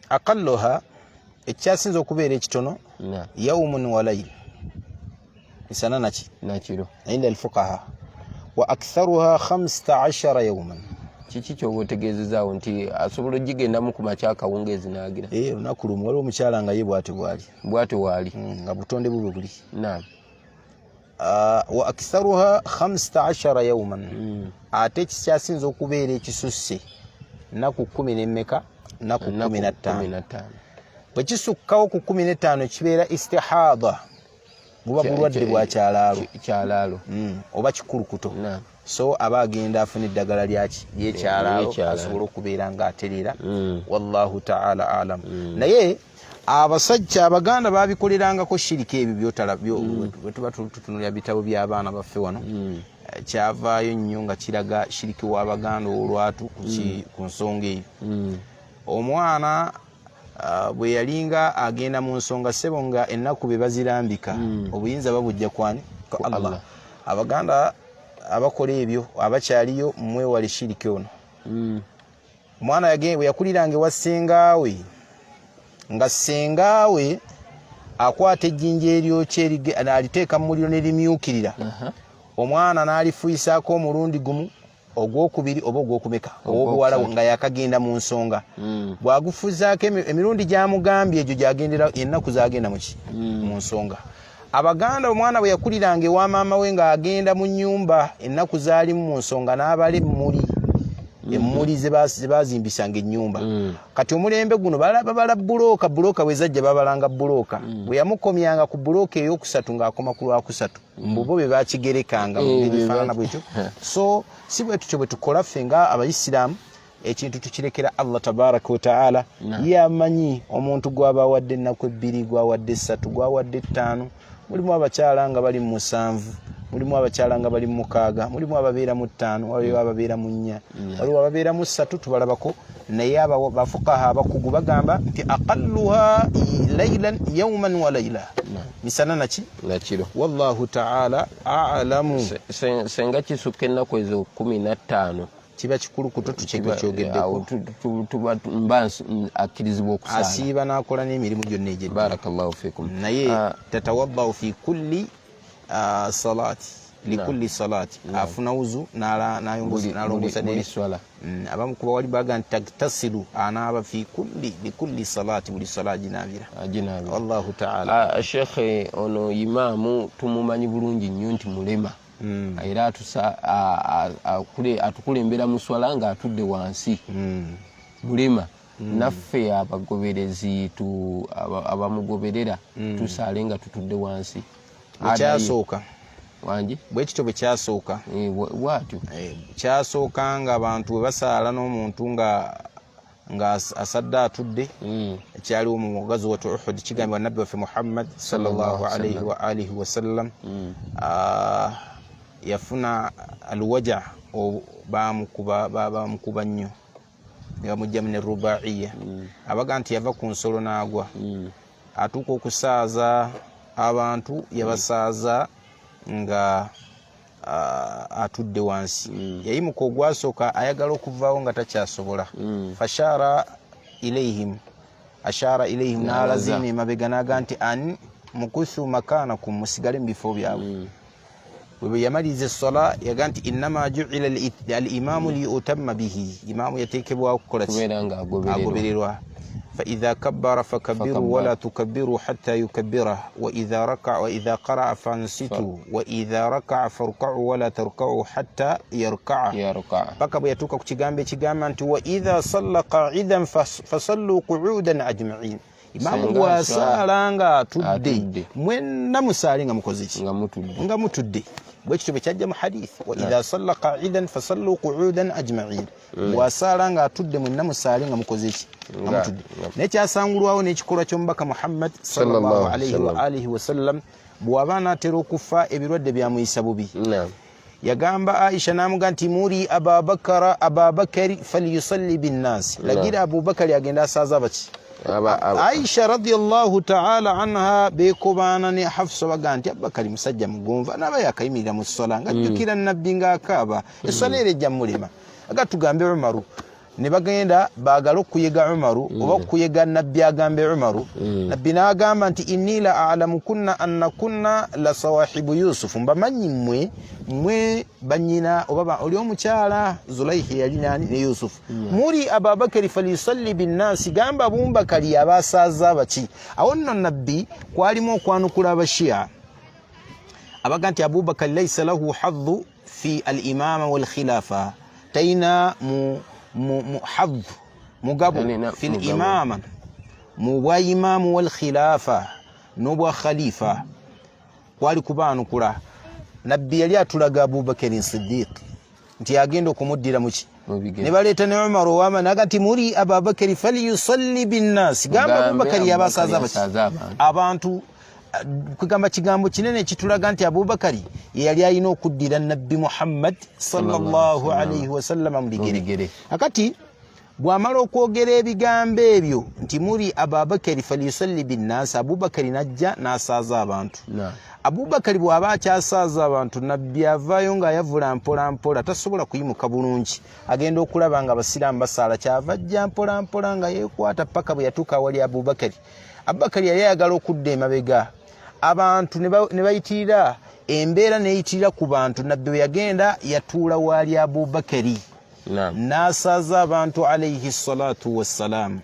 Aqalluha, ekyasinza okubeera ekitono, yaumun wa layl, misana naki? Nakiro. Inda alfuqaha, wa aktharuha 15 yauman. Kiki kyoba otegeezezaawo nti asobola ogigendamu ku makya, akawungeezi n'agira? Eh, olunaku lumu. Waliwo omukyala nga ye bwati bwali. Bwatyo waali. Nga butonde bubwe buli. Wa aktharuha 15 yauman. Ate ekikyasinza okubeera ekisusse, naku kumi nemmeka? Naku 15. 15. Bwe kisukkawo ku 15, kibeera istihada, buba bulwadde bwa kyalaalo. Kyalaalo. Oba kikulukuto. So aba agenda afuna eddagala lyaki? Lyekyalaalo. Lyekyalaalo. Asobole okubeera nga atereera. Wallahu taala alam. Naye abasajja abaganda babikolerangako shirika ebyo byotala bwe tuba tutunulira bitabo by'abaana baffe wano. Kyavaayo nnyo nga kiraga shiriki w'abaganda olwatu ku nsonga eyo. Omwana bwe yalinga agenda mu nsonga, ssebo, nga ennaku be bazirambika, obuyinza babujja kwani? Ku Allah. Allah. Abaganda abakola ebyo abakyaliyo, mwewale shiriki ono. Omwana bwe yakuliranga ewa ssengaawe, nga ssengaawe akwata ejjinja eryokya n'aliteeka mu muliro ne limyukirira, omwana n'alifuyisaako omulundi gumu, ogwokubiri oba ogwokumeka, ow'obuwala nga yakagenda mu nsonga. Bw'agufuzaako emirundi gyamugambye egyo, gyagendera ennaku zagenda muki? Mu nsonga. Abaganda, omwana bwe yakuliranga ewa maama we ng'agenda mu nnyumba, ennaku zaalimu mu nsonga n'abala emmuli, emmuli ze bazimbisanga ennyumba. Kati omulembe guno babala bulooka. Bulooka bwe zajja, babalanga bulooka. Bwe yamukomyanga ku bulooka eyokusatu, ng'akoma ku lwakusatu. Mbubo bye bakigerekanga mu ngeri efaanana bwetyo. So si bwe tutyo bwe tukola ffe nga abayisiraamu. Ekintu tukirekera Allah tabaraka wataala. Ye amanyi omuntu gwaba awadde ennaku 2, gwawadde 3, gwawadde 5. Mulimu abakyala nga bali mu 7, mulimu abakyala nga bali mu 6, mulimu ababeera mu 5, waliwo ababeera mu 4, waliwo ababeera mu 3, tubalabako. Naye bafukaha abakugu bagamba nti aqalluha lailan yauman wa laila, misana naki? Nakiro. Wallahu taala alamu. Senga kisukka ennaku ezo 15. Kiba kikulukuto, tukyogeddeko. Mba akkirizibwa okusaala, asiiba n'akola n'emirimu gyonna egyeddi. Barakallahu fikum. Naye tatawaddau fi kulli salati, likulli salati afuna wuzu n'alongosa buli swala. Abamu kuba wali baga nti tagtasilu, anaaba fi kulli likulli salati, buli swala aginaabira. Aginaabira. Wallahu taala. Shekhe, ono imaamu tumumanyi bulungi nnyo nti mulema, era atukulembera mu swala ng'atudde wansi, mulema. Naffe abagoberezi abamugoberera tusaale nga tutudde wansi? Bwekyasooka. Wangi? Bwekityo bwe kyasooka. Bwatyo. Kyasooka nga abantu bwe basaala n'omuntu nga asadde atudde. Ekyaliwo mu gazuwatu Uhud, kigambibwa nabbi waffe Muhammad sallallahu alaihi wa alihi wasallam yafuna alwaja, bamukuba nnyo ne bamugjamu ne rubaiya. Abaga nti yava ku nsolo n'agwa, atuuka okusaaza abantu, yabasaaza nga atudde wansi. Yayimuka ogwasooka, ayagala okuvaawo nga takyasobola. Fashara ilaihim, ashara ilaihim, n'alaziina emabega n'aga nti an mukuthu makanakum, musigale mu bifo byabwe. Bwe yamaliriza essola yaga nti innama juila al imamu liyutamma bihi, imaamu yateekebwawo kukola ki? Kubeera nga agobererwa. Agobererwa. فإذا كبر فكبروا ولا تكبروا حتى يكبره، وإذا ركع وإذا قرأ فانصتوا، وإذا ركع فاركعوا ولا تركعوا حتى يركع. Yarkaa. Paka bwe yatuuka ku kigambo ekigamba nti wa idha salla qa'idan fasallu qu'udan ajma'in, imaamu Senga bw'asaala nga atudde, atudde, mwenna musaale nga mukoze ki? Nga mutudde. Nga mutudde. Bwe kityo bwe kyajja mu hadith, wa idha salla qa'idan fasallu qu'udan ajma'in, bw'asaala nga atudde mwenna musaale nga mukoze ki? Nga mutudde. Naye kyasangulwawo n'ekikolwa ky'omubaka Muhammad sallallahu alaihi wa alihi wasallam, bw'aba anaatera okufa, ebirwadde byamuyisa bubi, yagamba Aisha namuga nti muri Ababakara, Ababakari falyusalli binnasi, lagira Abubakari agenda asaaza abaki. Aisha radiallahu taala anha bekobaana ne Hafusa, baga nti Abubakari musajja mugonvu, anaaba yakayimirira mu sola nga ajjukira nabbi ng'akaaba, essola era ejja mulema, aga tugambe Umaru. Ne bagenda baagala okuyega Umaru oba okuyega nabbi agambe Umaru. Nabbi n'agamba nti inni la alamu kunna anna kunna la sawahibu Yusufu, mbamanyi mmwe, mmwe banyina oba oli omukyala Zulaihi yali nani ne Yusufu. Muri Ababakari falyusalli binnasi, gamba Abumbakari abasaaza abaki. Awo nno nabbi kwalimu okwanukula Abashiya abaga nti Abubakari laisa lahu hadhu fi al imama walkhilafa, talina mu hadhu, mugabo fi limama, mu bwa imamu walkhilafa n'obwa khalifa. Kwali kubaanukula. Nabbi yali atulaga Abubakarin Sidiq nti agenda okumuddira muki, ne baleeta ne Umar owama naga nti muri Ababakari falyusalli binnasi, gamba Abubakari yabasaaza baki abantu. Kugamba kigambo kinene ekitulaga nti Abubakari yeyali alina okuddira nabbi Muhammad sallallahu alaihi wasallama mu bigere. Akati bw'amala okwogera ebigambo ebyo nti muri Ababakari falyusalli binnasi, Abubakari najja n'asaaza abantu. Abubakari bw'aba akyasaaza abantu, nabbi avaayo ng'ayavula mpola mpola, tasobola kuyimuka bulungi. Agenda okulaba nga abasiraamu basaala, kyava ajja mpola mpola nga yeekwata paka bwe yatuuka awali Abubakari. Abubakari yali ayagala okudda emabega, abantu ne bayitirira, embeera neyitirira ku bantu. Nabbi bwe yagenda yatuula waali Abubakari n'asaaza abantu alaihi salatu wassalaamu.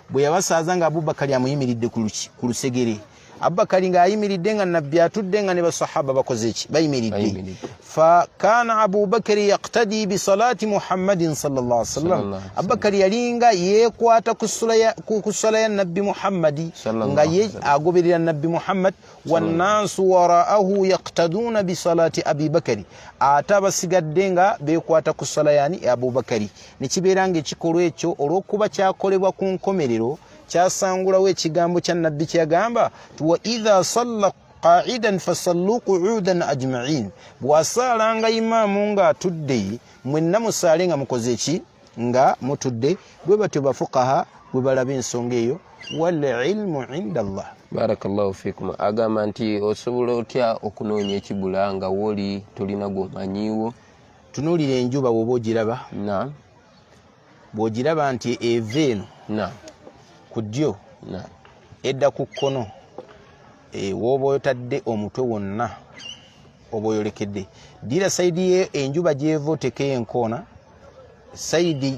Bwe yabasaaza nga Abubakari amuyimiridde ku lusegere, Abubakari ng'ayimiridde nga nabbi atudde, nga ne basahaba bakoze ki? Bayimiridde. Fakana Abubakari yaktadi bisalati Muhammadin sallallahu alaihi wasallam, Abubakari yalinga yeekwata ku sala ya nabbi Muhammadi, nga ye agoberera nabbi Muhammad. Wannansu waraahu yaktaduuna bisalati Abibakari, ate abasigadde nga beekwata ku sala yani Abubakari. Nekibeera nga ekikolwa ekyo olw'okuba kyakolebwa ku nkomerero, kyasangulawo ekigambo kya nabbi kyeyagamba ti wa idha salla qaidan fasallu qu'udan ajmain, bw'asaalanga imaamu ng'atudde mwenna musaale nga mukoze ki? Nga mutudde. Bwe batyo bafukaha bwe balaba ensonga eyo, walilmu inda Allah. Barakallahu fikum. Agamba nti osobola otya okunoonya ekibula nga wooli tolina gwomanyiiwo? Tunuulira enjuba bw'oba ogiraba. Bw'ogiraba nti eva eno ku ddyo edda ku kkono, w'oba otadde omutwe wonna oba oyolekedde, ddira sayidi ye enjuba gy'eva oteekeyo enkoona, sayidi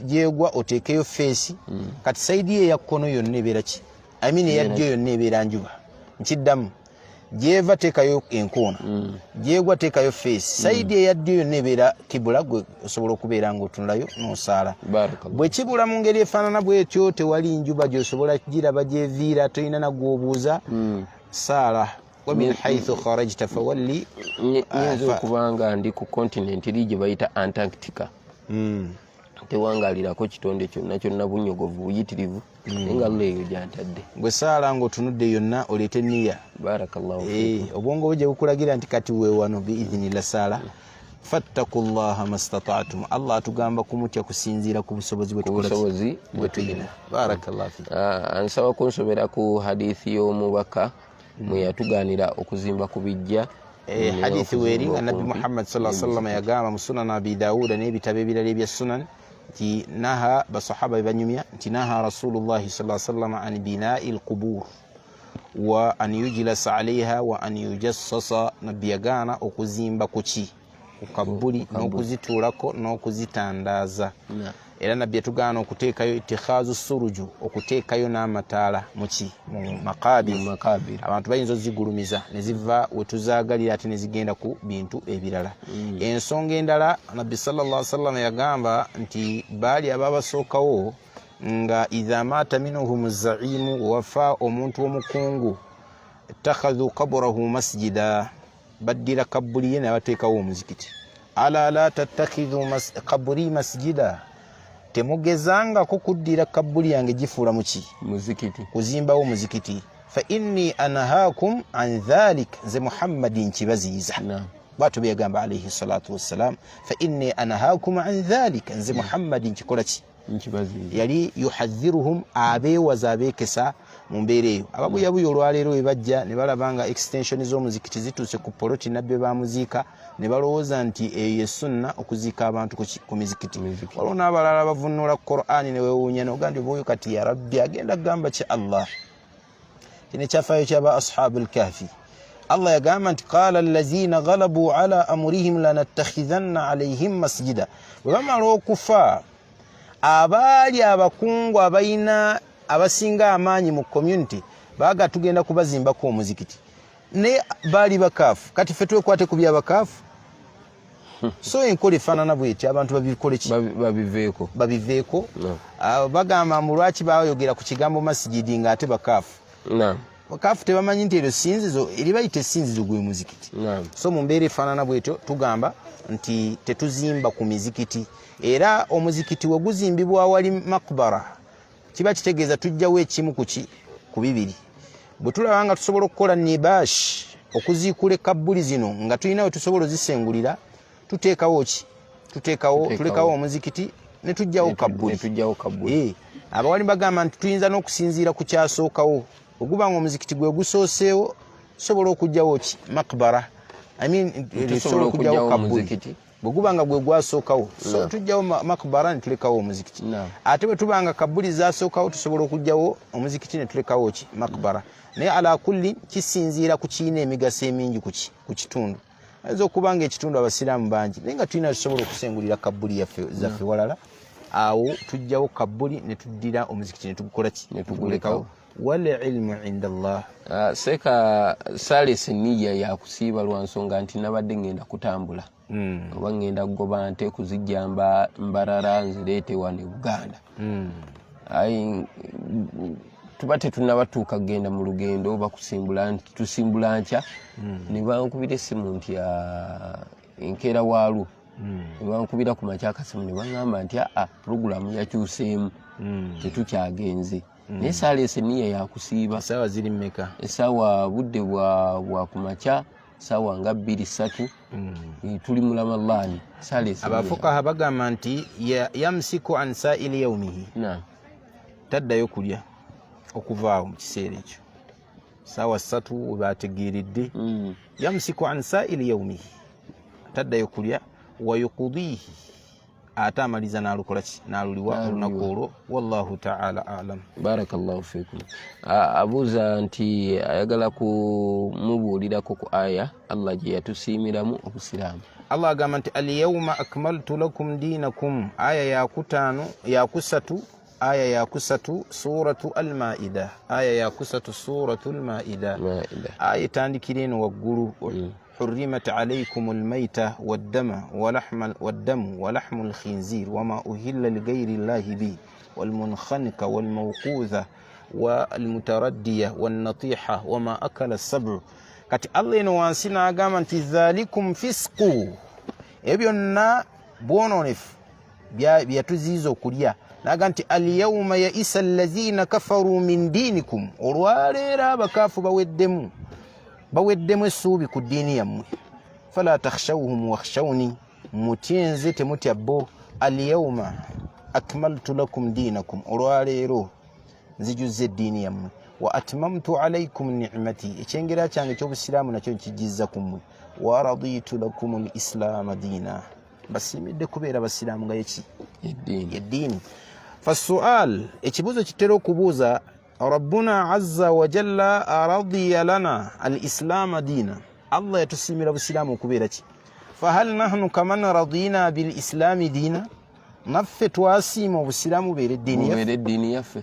gyegwa oteekeyo feesi. Kati sayidi ye eya kkono yonna ebeera ki? I mean eya ddyo yonna ebeera njuba. Nkiddamu, gyeva teekayo enkoona, gyegwa teekayo feesi, sayidi eya ddyo yonna ebeera kibula, gwe osobola okubeera ng'otunulayo n'osaala. Barakallah. Bwe kibula mu ngeri efaanana bwetyo, tewali njuba gy'osobola kugiraba gyeviira, tolina nagw'obuuza, saala. Wa min haithu kharajta fawalli. Nyinza okuba nga ndi ku continent eri gye bayita Antarctica, tewangalirako kitonde kyonna kyonna, bunyogovu buyitirivu, naye nga Allah eyo gyantadde. Gwe saala ng'otunudde yonna, oleete niya. Barakallahu. Obwongo bwo gye bukulagira nti kati weewano, biidhinillah saala. Fattaku llaha mastataatum, Allah atugamba kumutya kusinziira ku busobozi bwe ku tukola ki? Busobozi bwe tulina. Barakallahu fik. Ansaba kunsomera ku hadithi y'omubaka mwe yatugaanira okuzimba ku bijja. Hadithi weeri nga okuzimba Nabbi okumpi Muhammad sa sallam yagamba mu Sunan Abi Dawuda n'ebitabo ebirala ebya sunan nti naha, basahaba bebanyumya nti naha Rasulullahi sa sallam an binai lqubur wa an yujlasa alaiha wa an yujassasa. Nabbi yagaana okuzimba kuki? Ku kabbuli, n'okuzituulako n'okuzitandaaza. Era Nabbi yatugaana okuteekayo itikhazu suruju, okuteekayo n'amataala muki? Mu makabir. Mu makabir. Abantu bayinza ozigulumiza ne ziva wetuzaagalira ate ne zigenda ku bintu ebirala. Ensonga endala, Nabbi sallallahu sallam yagamba nti baali ababasookawo nga idha maata minhum zaimu, wafa omuntu omukungu, ittakhadhu qaburahu masjida, baddira kabbuli ye ne bateekawo omuzikiti. Ala la tattakhidhu qaburi masjida, temugezangako kuddira kabbuli yange gifuula muki? Muzikiti. Kuzimbawo muzikiti. Fa inni anhaakum an dhalik, nze Muhammadi nkibaziyiza. Bwatyo bwe yagamba alaihi salatu wassalam, fa inni anhaakum an dhalik, nze Muhammadi nkikola ki? Nkibaziyiza. Yali yuhadhiruhum, abeewaza, abeekesa mu mbeera eyo. Ababuyabuya olwaleero we bajja ne balaba nga extension z'omuzikiti zituuse ku poloti nabbe bamuziika, ne balowooza nti eyo ye sunna, okuziika abantu ku mizikiti. Mizikiti. Waliwo n'abalala bavunula Qur'ani ne weewuunya noga nti oba oyo kati ya Rabbi agenda kugamba ki Allah? Kino ekyafaayo kyaba ashabu lkahfi, Allah yagamba nti qala allazina galabu ala amurihim lanattakhidhanna alaihim masjida. Bwe bamala okufa, abaali abakungu abalina abasinga amaanyi mu community baga tugenda kubazimbako omuzikiti, naye baali bakaafu. Kati ffe twekwate ku byabakaafu? So enkola efaanana bweti, abantu babikole ki? Babiveeko. Babiveeko. No. Bagamba mbu lwaki bayogera ku kigambo masigidi ng'ate bakaafu? Bakaafu tebamanyi nti eryo sinzizo, eribayita essinzizo gwe muzikiti. So mu mbeera efaanana bwetyo, tugamba nti tetuzimba ku mizikiti. Era omuzikiti we guzimbibwa awali makbara, kiba kitegeeza tujjawo ekimu kuki? Ku bibiri. Bwe tulaba nga tusobola okukola nibash, okuziikula ekabbuli zino nga tulina we tusobola ozisengulira, tuteekawo ki? Tuteekawo, Tuteekawo. tulekawo omuzikiti ne tujjawo kabbuli. Ne tujjawo kabbuli. Abawali bagamba nti tuyinza n'okusinziira ku kyasookawo. Oguba nga omuzikiti gwe gusooseewo, tusobola okuggyawo ki? Makbara. I mean, Tusobola tusobola okuggyawo okuggyawo kabbuli omuzikiti. Bwe guba nga gwe gwasookawo, so tujjawo makbara ne tulekawo omuzikiti. Ate bwe tuba nga kabbuli zasookawo, tusobola okuggyawo omuzikiti ne tulekawo ki? Makbara. Naye ala kulli, kisinziira ku kiina emigaso emingi kuki ku kitundu. Ayinza okuba nga ekitundu abasiraamu bangi, naye nga tulina tusobola okusengulira kabbuli yaffe zaffe walala, awo tujjawo kabbuli ne tuddira omuzikiti ne tugukola ki? Ne tugulekawo. Wal ilmu inda Allah. Seeka Salesi, niya yakusiiba lwa nsonga nti nabadde ngenda kutambula, oba ngenda kugoba nte kuzijja Mbarara nzireete wano e Buganda. Ayi tuba tetunabatuuka kugenda mu lugendo oba kusimbula nti tusimbula nkya, ne bankubira essimu nti enkeera waalwo, ne bankubira ku makya akasimu ne baŋŋamba nti aa, puroguramu yakyuseemu, tetukyagenze. Naye saaleese niya yakusiiba. Essaawa ziri mmeka? Essaawa budde bwa kumakya, saawa nga 2, 3. Tuli mu Ramadaani, saaleese niya. Abafukaha bagamba nti yamsiku an saili yaumihi, taddayo kulya okuvaawo mu kiseera ekyo, saawa 3 webategeeredde. Yamsiku an saili yaumihi, taddayo kulya. Wayukudihi, ate amaliza nalukolaki, naluliwa olunaku olwo. Wallahu taala alam. Barakallahu fikum. Abuuza nti ayagala kumubuulirako ku aya Allah gye yatusiimiramu obusiraamu. Allah agamba nti alyauma akmaltu lakum dinakum, aya yakutaano yakusatu, aya yakusatu suratu Almaida, aya yakusatu suratu Almaida, aya etandikira eno waggulu. Hurrimat alaykum almaita waddama waddamu walahmu lkhinzir wama uhilla ligairi llahi bi walmunkhanika walmawqudha walmutaraddiya wannatiha wama akala sabu. Kati Allah eno wansi n'agamba nti dhalikum fisqu, ebyo byonna bwononefu byeyatuziyiza okulya. Naga nti alyauma yaisa allazina kafaru min dinikum, olwaleero abakaafu baweddemu, baweddemu essuubi ku ddiini yammwe. Fala takhshawhum wakhshawni, mutye nze, temutya bo. Alyauma akmaltu lakum dinakum, olwaleero nzijuzza eddiini yammwe. Wa atmamtu alaikum nicmati, ekyengera kyange ekyobusiraamu nakyo nkijizza ku mmwe. Wa raditu lakum lislaama diina, basiimidde kubeera basiraamu nga yeki eddiini. Fasual, ekibuuzo kitera okubuuza, rabbuna azza wajalla radiya lana alislaama diina, Allah yatusiimira busiraamu okubeera ki? Fahal nahnu kaman radina bilislaami diina, naffe twasiima obusiraamu bubeera eddiini yaffe?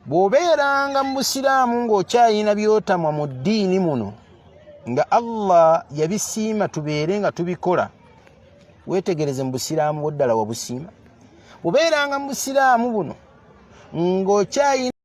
Bw'obeeranga mu busiraamu ng'okyayina byotamwa mu ddiini muno nga Allah yabisiima tubeere nga tubikola, weetegereze mu busiraamu bwo ddala wabusiima? Bubeeranga mu busiraamu buno ng'okyayina